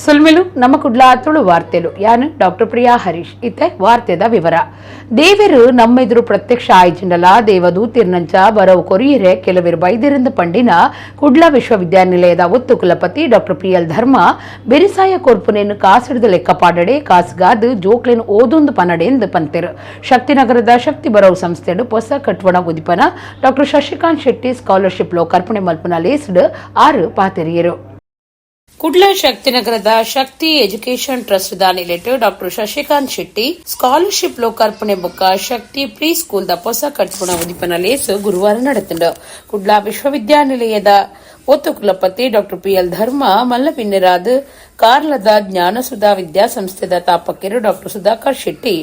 ಸೊಲ್ಮೆಲು ನಮ್ಮ ಕುಡ್ಲ ತುಳು ವಾರ್ತೆಲು. ಯಾನು ಡಾಕ್ಟರ್ ಪ್ರಿಯಾ ಹರೀಶ್. ಇತ್ತೆ ವಾರ್ತೆದ ವಿವರ. ದೇವೆರು ನಮ್ಮೆದುರು ಪ್ರತ್ಯಕ್ಷ ಆಯ್ಜಿಂಡಲ ದೇವದೂತಿರ್ನಂಚ ಬರವು ಕೊರಿಯರೆ ಕೆಲವರು ಬೈದಿರಂದು ಪಂಡಿನ ಕುಡ್ಲ ವಿಶ್ವವಿದ್ಯಾನಿಲಯದ ಒತ್ತು ಕುಲಪತಿ ಡಾಕ್ಟರ್ ಪಿ ಎಲ್ ಧರ್ಮ ಬೆರಿಸಾಯ ಕೊರ್ಪುನೇನು ಕಾಸಿಡ್ದ ಲೆಕ್ಕ ಪಾಡಡೆ ಕಾಸ್ಗಾದ್ ಜೋಕ್ಲೆನ್ ಓದೊಂದು ಪನಡೆ ಎಂದು ಪಂತೆರು. ಶಕ್ತಿನಗರದ ಶಕ್ತಿ ಬರವು ಸಂಸ್ಥೆಡು ಹೊಸ ಕಟ್ವಣ ಉದಿಪನ ಡಾಕ್ಟರ್ ಶಶಿಕಾಂತ್ ಶೆಟ್ಟಿ ಸ್ಕಾಲರ್ಶಿಪ್ ಲೋಕಾರ್ಪಣೆ ಮಲ್ಪುನ ಲೇಸ್ಡ್ ಆರು ಪಾತೆರಿಯರು. ಕುಡ್ಲ ಶಕ್ತಿನಗರದ ಶಕ್ತಿ ಎಜುಕೇಷನ್ ಟ್ರಸ್ಟ್ ದಾನಿಲೆಟ್ ಡಾಕ್ಟರ್ ಶಶಿಕಾಂತ್ ಶೆಟ್ಟಿ ಸ್ಕಾಲರ್ಶಿಪ್ ಲೋಕಾರ್ಪಣೆ ಬೊಕ್ಕ ಶಕ್ತಿ ಪ್ರೀ ಸ್ಕೂಲ್ ದ ಹೊಸ ಕಟ್ಪುಣ ಉದಿಪನ ಲೇಸ್ ಗುರುವಾರ ನಡೆತುಂಡು. ಕುಡ್ಲ ವಿಶ್ವವಿದ್ಯಾನಿಲಯದ ಒತ್ತು ಕುಲಪತಿ ಡಾಕ್ಟರ್ ಪಿಎಲ್ ಧರ್ಮ ಮಲ್ಲಪಿನ್ನೆರಾದ್ ಕಾರ್ಲದ ಜ್ಞಾನಸುಧಾ ವಿದ್ಯಾಸಂಸ್ಥೆದ ತಾಪಕಿರು ಡಾಕ್ಟರ್ ಸುಧಾಕರ್ ಶೆಟ್ಟಿ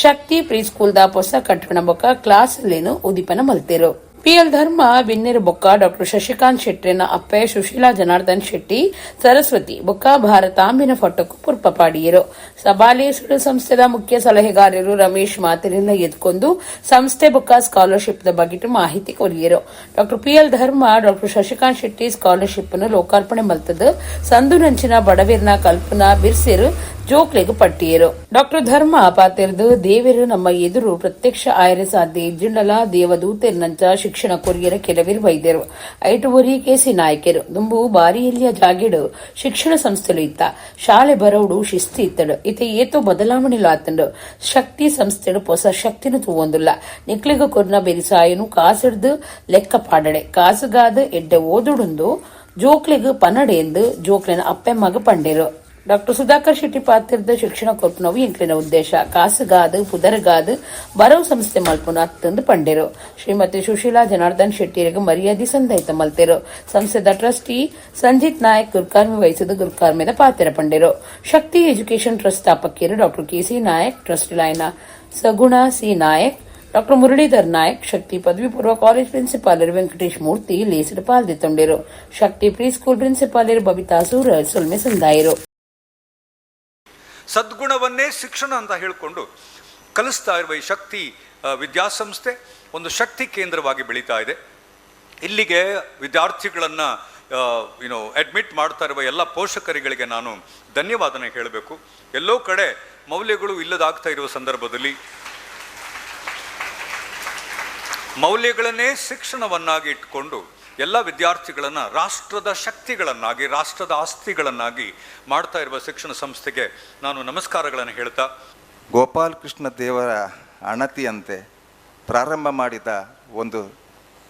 ಶಕ್ತಿ ಪ್ರೀ ಸ್ಕೂಲ್ ದ ಹೊಸ ಕಟ್ಟಣ ಬೊಕ್ಕ ಕ್ಲಾಸ್ ಲೇನು ಉದಿಪನ ಮಲ್ತೆರು. ಪಿಎಲ್ ಧರ್ಮ ಬಿನ್ನೆರು ಬೊಕ್ಕ ಡಾಕ್ಟರ್ ಶಶಿಕಾಂತ್ ಶೆಟ್ಟಿನ ಅಪ್ಪೆ ಸುಶೀಲಾ ಜನಾರ್ದನ್ ಶೆಟ್ಟಿ ಸರಸ್ವತಿ ಬೊಕ್ಕ ಭಾರತಾಂಬಿನ ಫೋಟೋಕು ಪುರ್ಪ ಪಾಡಿಯರು. ಸಬಾಲೇಸುಡು ಸಂಸ್ಥೆದ ಮುಖ್ಯ ಸಲಹೆಗಾರರು ರಮೇಶ್ ಮಾತಿನಿಂದ ಎದ್ಕೊಂಡು ಸಂಸ್ಥೆ ಬೊಕ್ಕ ಸ್ಕಾಲರ್ಶಿಪ್ the ಬಗ್ಗೆ ಮಾಹಿತಿ ಕೊರಿಯರು. ಡಾಕ್ಟರ್ ಪಿಎಲ್ ಧರ್ಮ ಡಾಕ್ಟರ್ ಶಶಿಕಾಂತ್ ಶೆಟ್ಟಿ ಸ್ಕಾಲರ್ಶಿಪ್ ಅನ್ನು ಲೋಕಾರ್ಪಣೆ ಮಲ್ತದ್ದು ಸಂದುನಂಚಿನ ಬಡವಿರ್ನ ಕಲ್ಪನಾ ಬಿರ್ಸಿರು ಜೋಕ್ಲೆಗ್ ಪಟ್ಟಿಯರು. ಡಾಕ್ಟರ್ ಧರ್ಮ ಪಾತೆರ್ದು ದೇವೆರು ನಮ್ಮ ಎದುರು ಪ್ರತ್ಯಕ್ಷ ಆಯರೆ ಸಾಧ್ಯ ಇಜ್ಜಿಂಡಲ ದೇವದೂತೆರ್ನಂಚ ಶಿಕ್ಷಣ ಕೊರಿಯರ ಕೆಲವಿರು ವೈದ್ಯರು ಐಟು ಒರಿ ಕೆಸಿ ನಾಯಕರು. ದುಂಬು ಬಾರಿಯಲ್ಲಿಯ ಜಾಗೆಡು ಶಿಕ್ಷಣ ಸಂಸ್ಥೆಲು ಇತ್ತ. ಶಾಲೆ ಬರವುಡು ಶಿಸ್ತು ಇತ್ತಡು. ಇತ ಏತೋ ಬದಲಾವಣೆಲು ಆತಂಡು. ಶಕ್ತಿ ಸಂಸ್ಥೆಡು ಹೊಸ ಶಕ್ತಿನ ತೂವೊಂದುಲ್ಲ. ನಿಕ್ಲೆಗ ಕೊರ್ನ ಬೆರಿಸಾಯನು ಕಾಸಿಡ್ದು ಲೆಕ್ಕ ಪಾಡಡೆ, ಕಾಸುಗಾದ ಎಡ್ಡೆ ಓದುಡುಂದು ಜೋಕ್ಲೆಗ್ ಪನಡೆ ಎಂದು ಜೋಕ್ಲೆನ ಅಪ್ಪೆಮ್ಮಗ ಪಂಡೆರು. ಡಾಕ್ಟರ್ ಸುಧಾಕರ್ ಶೆಟ್ಟಿ ಪಾತ್ರದ ಶಿಕ್ಷಣ ಕೊರ್ಪುನವು ಎಂಕ್ಲಿನ ಉದ್ದೇಶ, ಕಾಸುಗಾದು ಪುದರ್ಗಾದು ಬರವು ಸಂಸ್ಥೆ ಮಲ್ಪುನ ಅತ್ತಂದು ಪಂಡೆರು. ಶ್ರೀಮತಿ ಸುಶೀಲಾ ಜನಾರ್ದನ್ ಶೆಟ್ಟಿಯರಿಗೆ ಮರ್ಯಾದೆ ಸಂದೈತ ಮಲ್ತೆರು. ಸಂಸ್ಥೆದ ಟ್ರಸ್ಟಿ ಸಂಜಿತ್ ನಾಯಕ್ ಗುರ್ಕಾರ್ಮೆ ವಹಿಸಿದ ಗುರ್ಕಾರ್ಮೆದ ಪಾತ್ರ ಪಂಡೆರು. ಶಕ್ತಿ ಎಜುಕೇಷನ್ ಟ್ರಸ್ಟ್ ಸ್ಥಾಪಕಿಯರು ಡಾಕ್ಟರ್ ಕೆಸಿ ನಾಯಕ್, ಟ್ರಸ್ಟ್ ಲೈನ ಸಗುಣ ಸಿ ನಾಯಕ್, ಡಾಕ್ಟರ್ ಮುರಳೀಧರ್ ನಾಯಕ್, ಶಕ್ತಿ ಪದವಿ ಪೂರ್ವ ಕಾಲೇಜ್ ಪ್ರಿನ್ಸಿಪಾಲರ್ ವೆಂಕಟೇಶ್ ಮೂರ್ತಿ ಲೇಸಿಡ್ ಪಾಲ್ದಿತ್ತೊಂಡೆರು. ಶಕ್ತಿ ಪ್ರೀ ಸ್ಕೂಲ್ ಪ್ರಿನ್ಸಿಪಾಲರ್ ಬಬಿತಾ ಸೂರಜ್ ಸೊಲ್ಮೆ ಸಂದಾಯರು. ಸದ್ಗುಣವನ್ನೇ ಶಿಕ್ಷಣ ಅಂತ ಹೇಳಿಕೊಂಡು ಕಲಿಸ್ತಾ ಇರುವ ಈ ಶಕ್ತಿ ವಿದ್ಯಾಸಂಸ್ಥೆ ಒಂದು ಶಕ್ತಿ ಕೇಂದ್ರವಾಗಿ ಬೆಳೀತಾ ಇದೆ. ಇಲ್ಲಿಗೆ ವಿದ್ಯಾರ್ಥಿಗಳನ್ನು ಅಡ್ಮಿಟ್ ಮಾಡ್ತಾ ಇರುವ ಎಲ್ಲ ಪೋಷಕರುಗಳಿಗೆ ನಾನು ಧನ್ಯವಾದನ ಹೇಳಬೇಕು. ಎಲ್ಲೋ ಕಡೆ ಮೌಲ್ಯಗಳು ಇಲ್ಲದಾಗ್ತಾ ಇರುವ ಸಂದರ್ಭದಲ್ಲಿ ಮೌಲ್ಯಗಳನ್ನೇ ಶಿಕ್ಷಣವನ್ನಾಗಿ ಇಟ್ಟುಕೊಂಡು ಎಲ್ಲ ವಿದ್ಯಾರ್ಥಿಗಳನ್ನು ರಾಷ್ಟ್ರದ ಶಕ್ತಿಗಳನ್ನಾಗಿ, ರಾಷ್ಟ್ರದ ಆಸ್ತಿಗಳನ್ನಾಗಿ ಮಾಡ್ತಾ ಇರುವ ಶಿಕ್ಷಣ ಸಂಸ್ಥೆಗೆ ನಾನು ನಮಸ್ಕಾರಗಳನ್ನು ಹೇಳ್ತಾ, ಗೋಪಾಲಕೃಷ್ಣ ದೇವರ ಅಣತಿಯಂತೆ ಪ್ರಾರಂಭ ಮಾಡಿದ ಒಂದು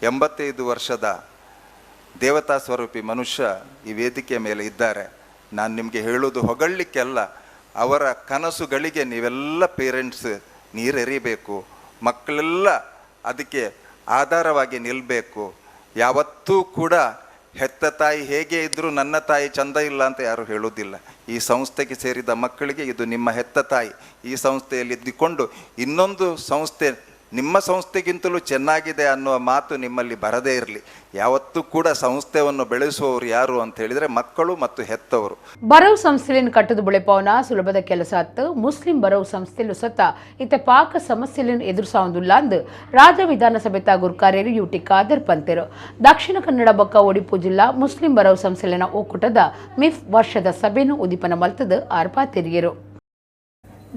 85 ವರ್ಷದ ದೇವತಾ ಸ್ವರೂಪಿ ಮನುಷ್ಯ ಈ ವೇದಿಕೆಯ ಮೇಲೆ ಇದ್ದಾರೆ. ನಾನು ನಿಮಗೆ ಹೇಳೋದು ಹೊಗಳಲಿಕ್ಕೆಲ್ಲ, ಅವರ ಕನಸುಗಳಿಗೆ ನೀವೆಲ್ಲ ಪೇರೆಂಟ್ಸ್ ನೀರೆರಿಬೇಕು, ಮಕ್ಕಳೆಲ್ಲ ಅದಕ್ಕೆ ಆಧಾರವಾಗಿ ನಿಲ್ಲಬೇಕು. ಯಾವತ್ತೂ ಕೂಡ ಹೆತ್ತ ತಾಯಿ ಹೇಗೆ ಇದ್ದರೂ ನನ್ನ ತಾಯಿ ಚಂದ ಇಲ್ಲ ಅಂತ ಯಾರೂ ಹೇಳುವುದಿಲ್ಲ. ಈ ಸಂಸ್ಥೆಗೆ ಸೇರಿದ ಮಕ್ಕಳಿಗೆ ಇದು ನಿಮ್ಮ ಹೆತ್ತ ತಾಯಿ. ಈ ಸಂಸ್ಥೆಯಲ್ಲಿ ಇದ್ದುಕೊಂಡು ಇನ್ನೊಂದು ಸಂಸ್ಥೆ ನಿಮ್ಮ ಸಂಸ್ಥೆಗಿಂತಲೂ ಚೆನ್ನಾಗಿದೆ ಅನ್ನುವ ಮಾತು ನಿಮ್ಮಲ್ಲಿ ಬರದೇ ಇರಲಿ. ಯಾವತ್ತೂ ಕೂಡ ಸಂಸ್ಥೆಯನ್ನು ಬೆಳೆಸುವವರು ಯಾರು ಅಂತ ಹೇಳಿದರೆ ಮಕ್ಕಳು ಮತ್ತು ಹೆತ್ತವರು. ಬರವು ಸಂಸ್ಥೆಯನ್ನು ಕಟ್ಟದು ಬುಳೆಪವನ ಸುಲಭದ ಕೆಲಸ ಅತ್ತು. ಮುಸ್ಲಿಂ ಬರವು ಸಂಸ್ಥೆಲು ಸತ ಇತ್ತ ಪಾಕ ಸಮಸ್ಯೆಯನ್ನು ಎದುರಿಸುವುದಿಲ್ಲ ಅಂದು ರಾಜ್ಯ ವಿಧಾನಸಭೆತ ಗುರ್ಕಾರ್ಯರು ಯುಟಿ ಖಾದರ್ ಪಂತೆರು. ದಕ್ಷಿಣ ಕನ್ನಡ ಬೊಕ್ಕ ಒಡಿಪು ಜಿಲ್ಲಾ ಮುಸ್ಲಿಂ ಬರವು ಸಂಸ್ಥೆಲಿನ ಒಕ್ಕೂಟದ ಮಿಫ್ ವರ್ಷದ ಸಭೆಯನ್ನು ಉದಿಪನ ಮಲ್ತದು ಆರ್ ಪಾತೆರಿಯರು.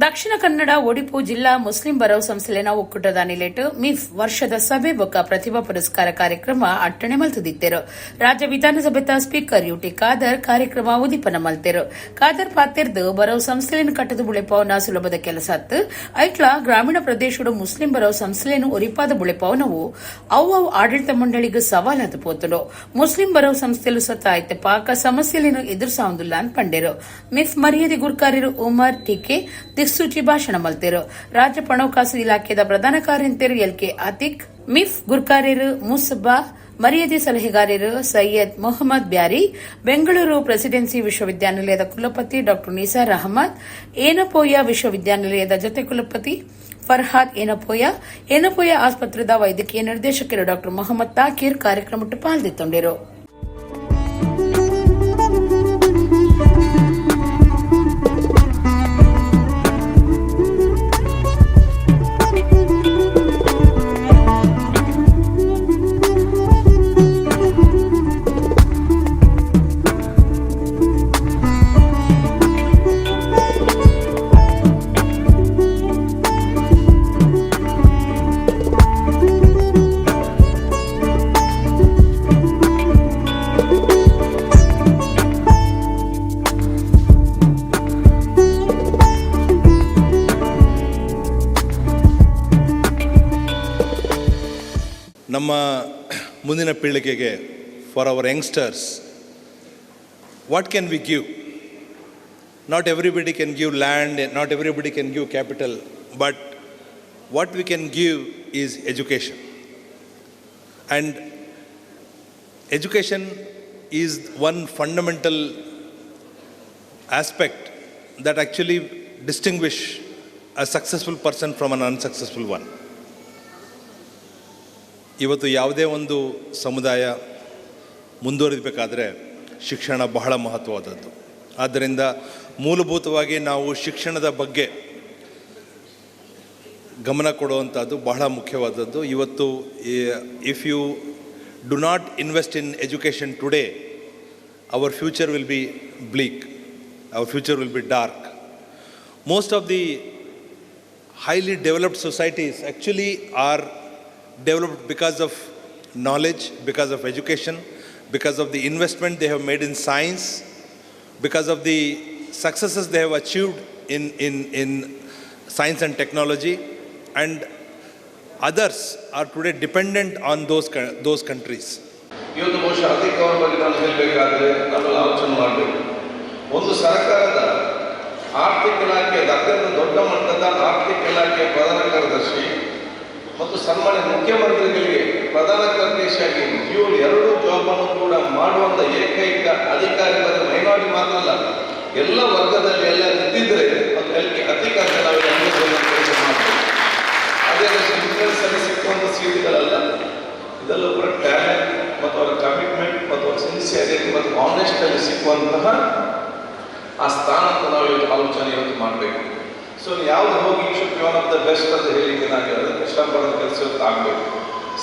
ದಕ್ಷಿಣ ಕನ್ನಡ ಒಡಿಪು ಜಿಲ್ಲಾ ಮುಸ್ಲಿಂ ಬರವು ಸಂಸ್ಥೆಲಿನ ಒಕ್ಕೂಟದ ನಿಲೆಟ್ ಮಿಫ್ ವರ್ಷದ ಸಭೆ ಬೊಕ್ಕ ಪ್ರತಿಭಾ ಪುರಸ್ಕಾರ ಕಾರ್ಯಕ್ರಮ ಅಟ್ಟಣೆ ಮಲ್ತದಿತ್ತೆರು. ರಾಜ್ಯ ವಿಧಾನಸಭೆತ ಸ್ಪೀಕರ್ ಯುಟಿ ಖಾದರ್ ಕಾರ್ಯಕ್ರಮ ಉದಿಪನ ಮಲ್ತೆರು. ಖಾದರ್ ಪಾತೆರ್ದು ಬರವು ಸಂಸ್ಥೆಯನ್ನು ಕಟ್ಟದು ಬುಳೆಪವನ ಸುಲಭದ ಕೆಲಸ ಅತ್ತು. ಐಟ್ಲ ಗ್ರಾಮೀಣ ಪ್ರದೇಶಡು ಮುಸ್ಲಿಂ ಬರವು ಸಂಸ್ಥೆಯನ್ನು ಒರಿಪಾದ ಬುಳೆಪವನವು ಅವು ಅವು ಆಡಳಿತ ಮಂಡಳಿಗೆ ಸವಾಲಾದ ಪೋತುಂಡು. ಮುಸ್ಲಿಂ ಬರವು ಸಂಸ್ಥೆಲು ಸತ ಐತೆ ಪಾಕ ಸಮಸ್ಯೆಯನ್ನು ಎದುರಿಸುವುದಿಲ್ಲ ಅಂತ ಪಂಡೆರು. ಮಿಫ್ ಮರ್ಯಾದೆ ಗುರ್ಕಾರ್ಯರು ಉಮರ್ ಟಿಕೆ ದಿಕ್ಸೂಚಿ ಭಾಷಣ ಮಲ್ತೆರು. ರಾಜ್ಯ ಹಣಕಾಸು ಇಲಾಖೆದ ಪ್ರಧಾನ ಕಾರ್ಯಂತೆರು ಎಲ್ಕೆ ಅತಿಕ್, ಮಿಫ್ ಗುರ್ಕಾರ್ಯರು ಮುಸಬಾ, ಮರ್ಯಾದೆ ಸಲಹೆಗಾರರು ಸೈಯದ್ ಮೊಹಮ್ಮದ್ ಬ್ಯಾರಿ, ಬೆಂಗಳೂರು ಪ್ರೆಸಿಡೆನ್ಸಿ ವಿಶ್ವವಿದ್ಯಾನಿಲಯದ ಕುಲಪತಿ ಡಾ ನಿಸಾರ್ ಅಹಮದ್, ಏನಪೋಯ ವಿಶ್ವವಿದ್ಯಾನಿಲಯದ ಜೊತೆ ಕುಲಪತಿ ಫರ್ಹಾದ್ ಏನಪೋಯ, ಏನಪೋಯ ಆಸ್ಪತ್ರೆದ ವೈದ್ಯಕೀಯ ನಿರ್ದೇಶಕರು ಡಾ ಮೊಹಮ್ಮದ್ ತಾಕೀರ್ ಕಾರ್ಯಕ್ರಮಕ್ಕೆ ಪಾಲ್ದಿತ್ತೊಂಡಿರು. ನಮ್ಮ ಮುಂದಿನ ಪೀಳಿಗೆಗೆ, for our youngsters, what can we give? Not everybody can give land, not everybody can give capital, but what we can give is education. And education is one fundamental aspect that actually distinguish a successful person from an unsuccessful one. ಇವತ್ತು ಯಾವುದೇ ಒಂದು ಸಮುದಾಯ ಮುಂದುವರಿಬೇಕಾದ್ರೆ ಶಿಕ್ಷಣ ಬಹಳ ಮಹತ್ವವಾದದ್ದು. ಆದ್ದರಿಂದ ಮೂಲಭೂತವಾಗಿ ನಾವು ಶಿಕ್ಷಣದ ಬಗ್ಗೆ ಗಮನ ಕೊಡುವಂಥದ್ದು ಬಹಳ ಮುಖ್ಯವಾದದ್ದು. ಇವತ್ತು if you do not invest in education today, our future will be bleak, our future will be dark. Most of the highly developed societies actually are developed because of knowledge, because of education, because of the investment they have made in science, because of the successes they have achieved in science and technology, and others are today dependent on those countries. ಇವತ್ತು ಬಹುಶಃ ಅತೀಕ್ ಅವರ ಬಗ್ಗೆ ನಾನು ಹೇಳಬೇಕಾದ್ರೆ ನಾವೆಲ್ಲ ಆಲೋಚನೆ ಮಾಡಬೇಕು. ಒಂದು ಸರ್ಕಾರದ ಆರ್ಥಿಕ ಇಲಾಖೆಯ ಅತ್ಯಂತ ದೊಡ್ಡ ಮಟ್ಟದ ಆರ್ಥಿಕ ಇಲಾಖೆಯ ಪ್ರಧಾನ ಕಾರ್ಯದರ್ಶಿ ಮತ್ತು ಸನ್ಮಾನ್ಯ ಮುಖ್ಯಮಂತ್ರಿಗಳಿಗೆ ಪ್ರಧಾನ ಕಾರ್ಯದರ್ಶಿಯಾಗಿ ಇವರು ಎರಡು ಜಾಬ್ ಅನ್ನು ಕೂಡ ಮಾಡುವಂಥ ಏಕೈಕ ಅಧಿಕಾರಿ. ಬರೀ ಮೈನಾರಿಟಿ ಮಾತ್ರ ಅಲ್ಲ, ಎಲ್ಲ ವರ್ಗದಲ್ಲಿ ಎಲ್ಲ ಇದ್ದಿದ್ರೆ ಅದು ಎಲ್ ಕೆ ಅತೀಕ್ ಅಂತ ನಾವೆಲ್ಲ ಕೆಲಸ ಮಾಡ್ತೀವಿ. ಅದೇ ಇಂಟರ್ಸ್ ಅಲ್ಲಿ ಸಿಕ್ಕುವಂಥ ಸೀಟ್ಗಳಲ್ಲ ಇದೆಲ್ಲ ಕೂಡ. ಟ್ಯಾಲೆಂಟ್ ಮತ್ತು ಅವರ ಕಮಿಟ್ಮೆಂಟ್ ಮತ್ತು ಅವರ ಸಿನ್ಸಿಯಾರಿಟಿ ಮತ್ತು ಆನೆಸ್ಟ್ ಅಲ್ಲಿ ಸಿಕ್ಕುವಂತಹ ಆ ಸ್ಥಾನ ಅಂತ ನಾವು ಇವತ್ತು ಆಲೋಚನೆ ಇವತ್ತು ಮಾಡಬೇಕು. ಸೊ ಯಾವ್ದು ಹೋಗಿ you should one of the best ಅಂತ ಹೇಳಿಕ್ಕೆ ನಾನು ಅದಕ್ಕೆ ಕಷ್ಟಪಡೋದ ಕೆಲಸ ಇವತ್ತು ಆಗಬೇಕು.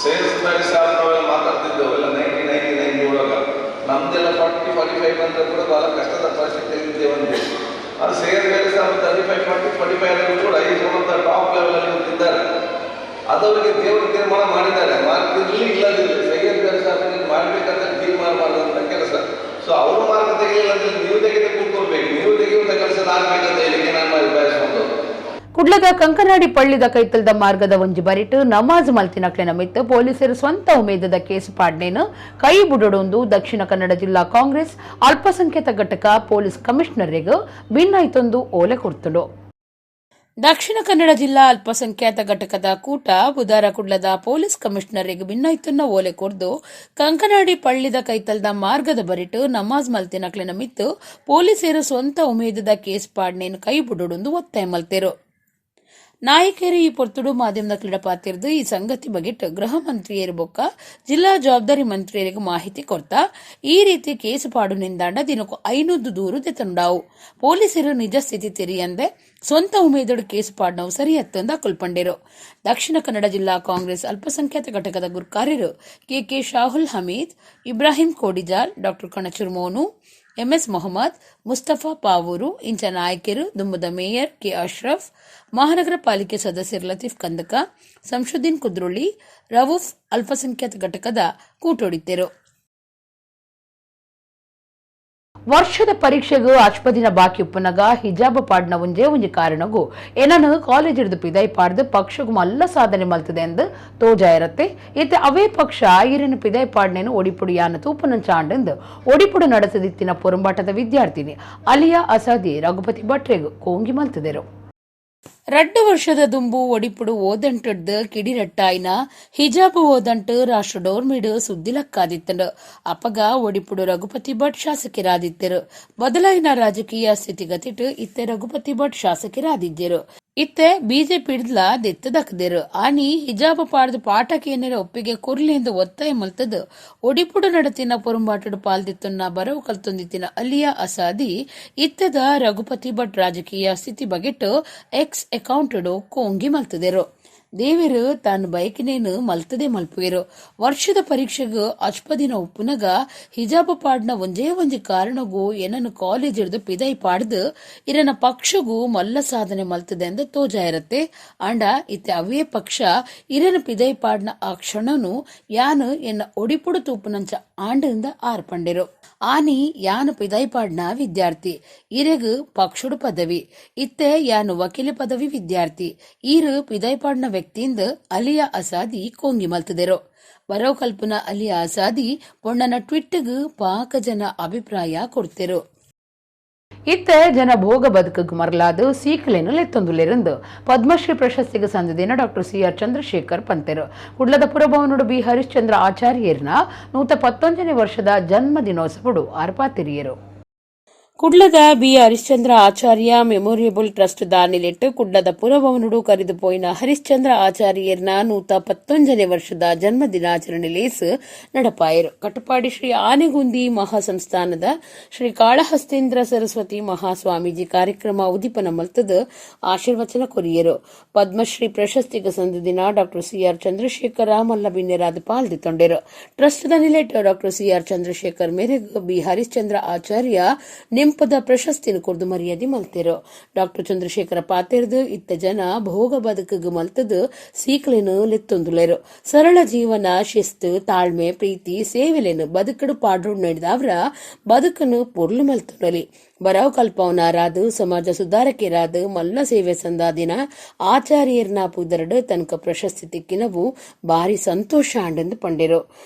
ಸೇಲ್ಸ್ ಮೇಲೆ ಸಾರ್ ನಾವೆಲ್ಲ ಮಾತಾಡ್ತಿದ್ದೆವು ಎಲ್ಲ 1999 ಒಳಗ. ನಮ್ದೆಲ್ಲ 40 45 ಅಂತ ಕೂಡ ಬಹಳ ಕಷ್ಟದ ಪರಿಸ್ಥಿತಿ ಇದ್ದೇವೆ ಅಂದೆ. ಅದು ಸೇಲ್ಸ್ ಮೇಲೆ sir 35 40 45 ಆದರೂ ಕೂಡ is one of the top level ಅಲ್ಲಿ ಇದ್ದಾರೆ. ಅದವರಿಗೆ ದೇವರು ತೀರ್ಮಾನ ಮಾಡಿದ್ದಾರೆ. ಮಾರ್ಕ್ ಇರಲಿ ಇಲ್ಲದಿರಲಿ ಸೈಯದ್ ಬೇರೆ ಸಾಬ್ ಮಾಡಬೇಕಂತ ತೀರ್ಮಾನ ಮಾಡಿದಂಥ ಕೆಲಸ. ಸೊ ಅವರು ಮಾರ್ಕ್ ತೆಗೆಯಲಿಲ್ಲ ಅಂದ್ರೆ ನೀವು ತೆಗೆದು ಕೂತ್ಕೊಳ್ಬೇಕು. ನೀವು ತೆಗೆಯುವಂಥ ಕೆಲಸ ಆಗ್ಬೇಕಂತ ಹೇಳಿಕ್ಕೆ ನಾನು ಬಯಸುವಂಥದ್ದು. ಕುಡ್ಲದ ಕಂಕನಾಡಿ ಪಳ್ಳಿದ ಕೈತಲ್ದ ಮಾರ್ಗದ ಒಂಜಿ ಬರಿಟು ನಮಾಜ್ ಮಲ್ತಿನಕ್ಲೆನ ಮಿತ್ತು ಪೊಲೀಸರು ಸ್ವಂತ ಉಮೇದದ ಕೇಸ್ ಪಾಡ್ನೇನು ಕೈ ಬುಡೊಂದು ದಕ್ಷಿಣ ಕನ್ನಡ ಜಿಲ್ಲಾ ಕಾಂಗ್ರೆಸ್ ಅಲ್ಪಸಂಖ್ಯಾತ ಘಟಕ ಪೊಲೀಸ್ ಕಮಿಷನರ್ಗೆ ಭಿನ್ನಾಯ್ತೊಂದು ಓಲೆ ಕೊಡ್ತುಂಡು. ದಕ್ಷಿಣ ಕನ್ನಡ ಜಿಲ್ಲಾ ಅಲ್ಪಸಂಖ್ಯಾತ ಘಟಕದ ಕೂಟ ಬುಧಾರ ಕುಡ್ಲದ ಪೊಲೀಸ್ ಕಮಿಷನರ್ಗೆ ಭಿನ್ನಾಯ್ತನ್ನ ಓಲೆ ಕೊರ್ದು, ಕಂಕನಾಡಿ ಪಳ್ಳಿದ ಕೈತಲ್ದ ಮಾರ್ಗದ ಬರಿಟು ನಮಾಜ್ ಮಲ್ತಿನಕ್ಲೆನ ಮಿತ್ತು ಪೊಲೀಸರು ಸ್ವಂತ ಉಮೇದದ ಕೇಸ್ ಪಾಡ್ನೇನು ಕೈ ಬುಡೊಂದು ಒತ್ತಾಯ ಮಲ್ತೆರು. ನಾಯಕರು ಈ ಪೊರ್ತುಡು ಮಾಧ್ಯಮದ ಕ್ರೀಡಪಾತಿರ್ದು ಈ ಸಂಗತಿ ಬಗೆಟ್ ಗೃಹ ಮಂತ್ರಿಯರು ಬೊಕ್ಕ ಜಿಲ್ಲಾ ಜವಾಬ್ದಾರಿ ಮಂತ್ರಿಯರಿಗೆ ಮಾಹಿತಿ ಕೊಡ್ತಾ, ಈ ರೀತಿ ಕೇಸು ಪಾಡು ನಿಂದಾಂಡ ದಿನಕ್ಕೂ 500 ದೂರು ದೆತುಂಡಾವು. ಪೊಲೀಸರು ನಿಜ ಸ್ಥಿತಿ ತೆರಿಯಂದೆ ಸ್ವಂತ ಉಮೇದಡು ಕೇಸು ಪಾಡ್ನವು ಸರಿಯತ್ತಂದ ಕುಲ್ಪಂಡಿರು. ದಕ್ಷಿಣ ಕನ್ನಡ ಜಿಲ್ಲಾ ಕಾಂಗ್ರೆಸ್ ಅಲ್ಪಸಂಖ್ಯಾತ ಘಟಕದ ಗುರ್ಕಾರ್ಯರು K K Shahul Hamid, Ibrahim Kodijal, doctor Kanachur Monu, MS Mohammed, Mustafa Pavoor ಇಂಚ ನಾಯಕರು, ದುಮ್ಮದ ಮೇಯರ್ ಕೆ ಅಶ್ರಫ್, ಮಹಾನಗರ ಪಾಲಿಕೆ ಸದಸ್ಯರು ಲತೀಫ್ ಕಂದಕ, ಸಂಶುದ್ದೀನ್ ಕುದ್ರೋಳಿ, ರವೂಫ್ ಅಲ್ಪಸಂಖ್ಯಾತ ಘಟಕದ ಕೂಟೋಡಿದ್ದರು. ವರ್ಷದ ಪರೀಕ್ಷೆಗೂ ಅಶ್ಪದಿನ ಬಾಕಿ ಉಪ್ಪನಗ ಹಿಜಾಬ್ ಪಾಡ್ನ ಒಂಜೇ ಒಂಜಿ ಕಾರಣಗೂ ಏನನು ಕಾಲೇಜ್ ಹಿಡಿದು ಪಿದೈ ಪಾಡ್ದು ಪಕ್ಷಗೂ ಮಲ್ಲ ಸಾಧನೆ ಮಲ್ತದೆ ಎಂದು ತೋಜಾಯಿರತ್ತೆ. ಇತ್ತೆ ಅವೇ ಪಕ್ಷ ಈರನು ಪಿದೈ ಪಾಡ್ನೇನು ಒಡಿಪುಡು ಯಾನ ತೂಪನಂಚಾಂಡೆಂದು ಒಡಿಪುಡು ನಡೆಸದಿತ್ತಿನ ಪೊರಂಬಾಟದ ವಿದ್ಯಾರ್ಥಿನಿ ಅಲಿಯಾ ಅಸಾದಿ ರಘುಪತಿ ಭಟ್ರೆಗು ಕೋಂಗಿ ಮಲ್ತದೆರು. 2 ವರ್ಷದ ದುಂಬು ಒಡಿಪುಡು ಓದಂಟಡ್ದು ಕಿಡಿರಟ್ಟಾಯ್ನ ಹಿಜಾಬ್ ಓದಂಟು ರಾಷ್ಟ್ರ ಡೋರ್ಮಿಡು ಸುದ್ದಿಲಕ್ಕಾದಿತ್ತಂಡು. ಅಪಗ ಒಡಿಪುಡು ರಘುಪತಿ ಭಟ್ ಶಾಸಕರಾದಿತ್ತರು. ಬದಲಾಯಿನ ರಾಜಕೀಯ ಸ್ಥಿತಿಗತಿಟು ಇತ್ತೆ ರಘುಪತಿ ಭಟ್ ಶಾಸಕರಾದಿದ್ದರು. ಇತ್ತೆ ಬಿಜೆಪಿ ಹಿಡ್ದ್ಲ ದೆತ್ತು ದಕ್ಕದಿರು. ಆನಿ ಹಿಜಾಬ್ ಪಾಡ್ದು ಪಾಠಕೇನರ ಒಪ್ಪಿಗೆ ಕೊರ್ಲಿ ಎಂದು ಒತ್ತಾಯ ಮಲ್ತದು ಒಡಿಪುಡು ನಡತಿನ ಪೊರುಂಬಾಟಡು ಪಾಲ್ದಿತ್ತನ್ನ ಬರವು ಕಲ್ತೊಂದಿತ್ತಿನ ಅಲಿಯಾ ಅಸಾದಿ ಇತ್ತದ ರಘುಪತಿ ಭಟ್ ರಾಜಕೀಯ ಸ್ಥಿತಿ ಬಗೆಟ್ ಎಕ್ಸ್ ಅಕೌಂಟುಡು ಕೋಂಗಿ ಮಲ್ತದೆರು. ದೇವರು ತಾನು ಬೈಕಿನೇನು ಮಲ್ತದೆ ಮಲ್ಪುವೆರು. ವರ್ಷದ ಪರೀಕ್ಷೆಗೂ ಅಚ್ಪದಿನ ಉಪ್ಪುನಗ ಹಿಜಾಬ ಪಾಡ್ನ ಒಂಜೇ ಒಂಜಿ ಕಾರಣಗೂ ಏನನ್ನು ಕಾಲೇಜ್ ಹಿಡಿದು ಪಿದೈ ಪಾಡ್ದು ಇರನ ಪಕ್ಷಗೂ ಮಲ್ಲ ಸಾಧನೆ ಮಲ್ತದೆ ಅಂದ ತೋಜಾಯಿರತ್ತೆ. ಅಂಡ ಇತ್ತೆ ಅವೇ ಪಕ್ಷ ಇರನ ಪಿದೈ ಪಾಡ್ನ ಆ ಕ್ಷಣನು ಯಾನು ಎನ್ನ ಒಡಿಪುಡು ತೂಪುನಂಚ ಆಂಡಿಂದ ಆರ್ಪಂಡಿರು. ಆನಿ ಯಾನು ಪಿದೈ ಪಾಡ್ನ ವಿದ್ಯಾರ್ಥಿ, ಇರೆಗು ಪಕ್ಷುಡು ಪದವಿ. ಇತ್ತೆ ಯಾನು ವಕೀಲ ಪದವಿ ವಿದ್ಯಾರ್ಥಿ. ಈರು ಪಿದೈ ಪಾಡ್ನ ವ್ಯಕ್ತಿಯಿಂದ ಅಲಿಯಾ ಅಸಾದಿ ಕೋಂಗಿ ಮಲ್ತದೆರು. ಬರವ್ ಕಲ್ಪುನ ಅಲಿಯಾ ಅಸಾದಿ ಪೊಣ್ಣನ ಟ್ವಿಟ್ಗ್ ಪಾಕ ಜನ ಅಭಿಪ್ರಾಯ ಕೊಡ್ತೆರು. ಇತ್ತೆ ಜನ ಭೋಗ ಬದುಕಗ್ ಮರಲಾದ ಸೀಕಲೆನು ಲೆತ್ತೊಂದುಲೆರಂದು ಪದ್ಮಶ್ರೀ ಪ್ರಶಸ್ತಿಗೆ ಸಂದಿದಿನ doctor C R Chandrashekhar ಪಂತೆರು. ಕುಡ್ಲದ ಪುರಭವನೋಡು ಬಿ ಹರಿಶ್ಚಂದ್ರ ಆಚಾರ್ಯರ್ನ 119ನೇ ವರ್ಷದ ಜನ್ಮ ದಿನೋತ್ಸವಡು ಆರ್ಪಾತಿರಿಯರು. ಕುಡ್ಲದ ಬಿ ಹರಿಶ್ಚಂದ್ರ ಆಚಾರ್ಯ ಮೆಮೋರಿಯಬಲ್ ಟ್ರಸ್ಟ್ ದಾನಿಲೆಟ್ಟು ಕುಡ್ಲದ ಪುರಭವನುಡು ಕರಿದು ಪೋಯಿನ ಹರಿಶ್ಚಂದ್ರ ಆಚಾರ್ಯರ್ನ 119ನೇ ವರ್ಷದ ಜನ್ಮ ದಿನಾಚರಣೆ ಲೇಸ್ ನಡಪಾಯರು. ಕಟಪಾಡಿ ಶ್ರೀ ಆನೆಗುಂದಿ ಮಹಾಸಂಸ್ಥಾನದ ಶ್ರೀ ಕಾಳಹಸ್ತೇಂದ್ರ ಸರಸ್ವತಿ ಮಹಾಸ್ವಾಮೀಜಿ ಕಾರ್ಯಕ್ರಮ ಉದಿಪನ ಮಲ್ತದ ಆಶೀರ್ವಚನ ಕೊರಿಯರು. ಪದ್ಮಶ್ರೀ ಪ್ರಶಸ್ತಿಗೆ ಸಂದ ದಿನ doctor C R Chandrashekhar ಮಲ್ಲ ಬಿನ್ನೆರಾದ ಪಾಲ್ದಿತ್ತೊಂಡೆರು. ಟ್ರಸ್ಟ್ the ನಿಲೆಟ್ doctor C R Chandrashekhar ಮೇರೆಗ್ ಬಿ ಹರಿಶ್ಚಂದ್ರ ಆಚಾರ್ಯ ನೆಂಪದ ಪ್ರಶಸ್ತಿನ ಕೊರ್ದು ಮರ್ಯಾದೆ ಮಲ್ತೆರು. ಡಾಕ್ಟರ್ ಚಂದ್ರಶೇಖರ ಪಾತೆರ್ದು ಇತ್ತ ಜನ ಭೋಗ ಬದುಕಗ್ ಮಲ್ತದು ಸೀಕಲೆನು ಲೆತ್ತೊಂದುಲೆರು. ಸರಳ ಜೀವನ, ಶಿಸ್ತು, ತಾಳ್ಮೆ, ಪ್ರೀತಿ, ಸೇವೆಲೆನು ಬದುಕಡು ಪಾಡ್ರು ನಡೆದವರ ಬದುಕನ್ನು ಪೊರ್ಲು ಮಲ್ತೊಡಲಿ. ಬರವ್ ಕಲ್ಪವನರಾದು ಸಮಾಜ ಸುಧಾರಕರಾದ ಮಲ್ಲ ಸೇವೆ ಸಂದಾದಿನ ಆಚಾರ್ಯರ್ನ ಪುದರಡು ತನಕ ಪ್ರಶಸ್ತಿ ತಿಕ್ಕಿನವು ಭಾರಿ ಸಂತೋಷ ಆಂಡೆಂದು ಪಂಡೆರು.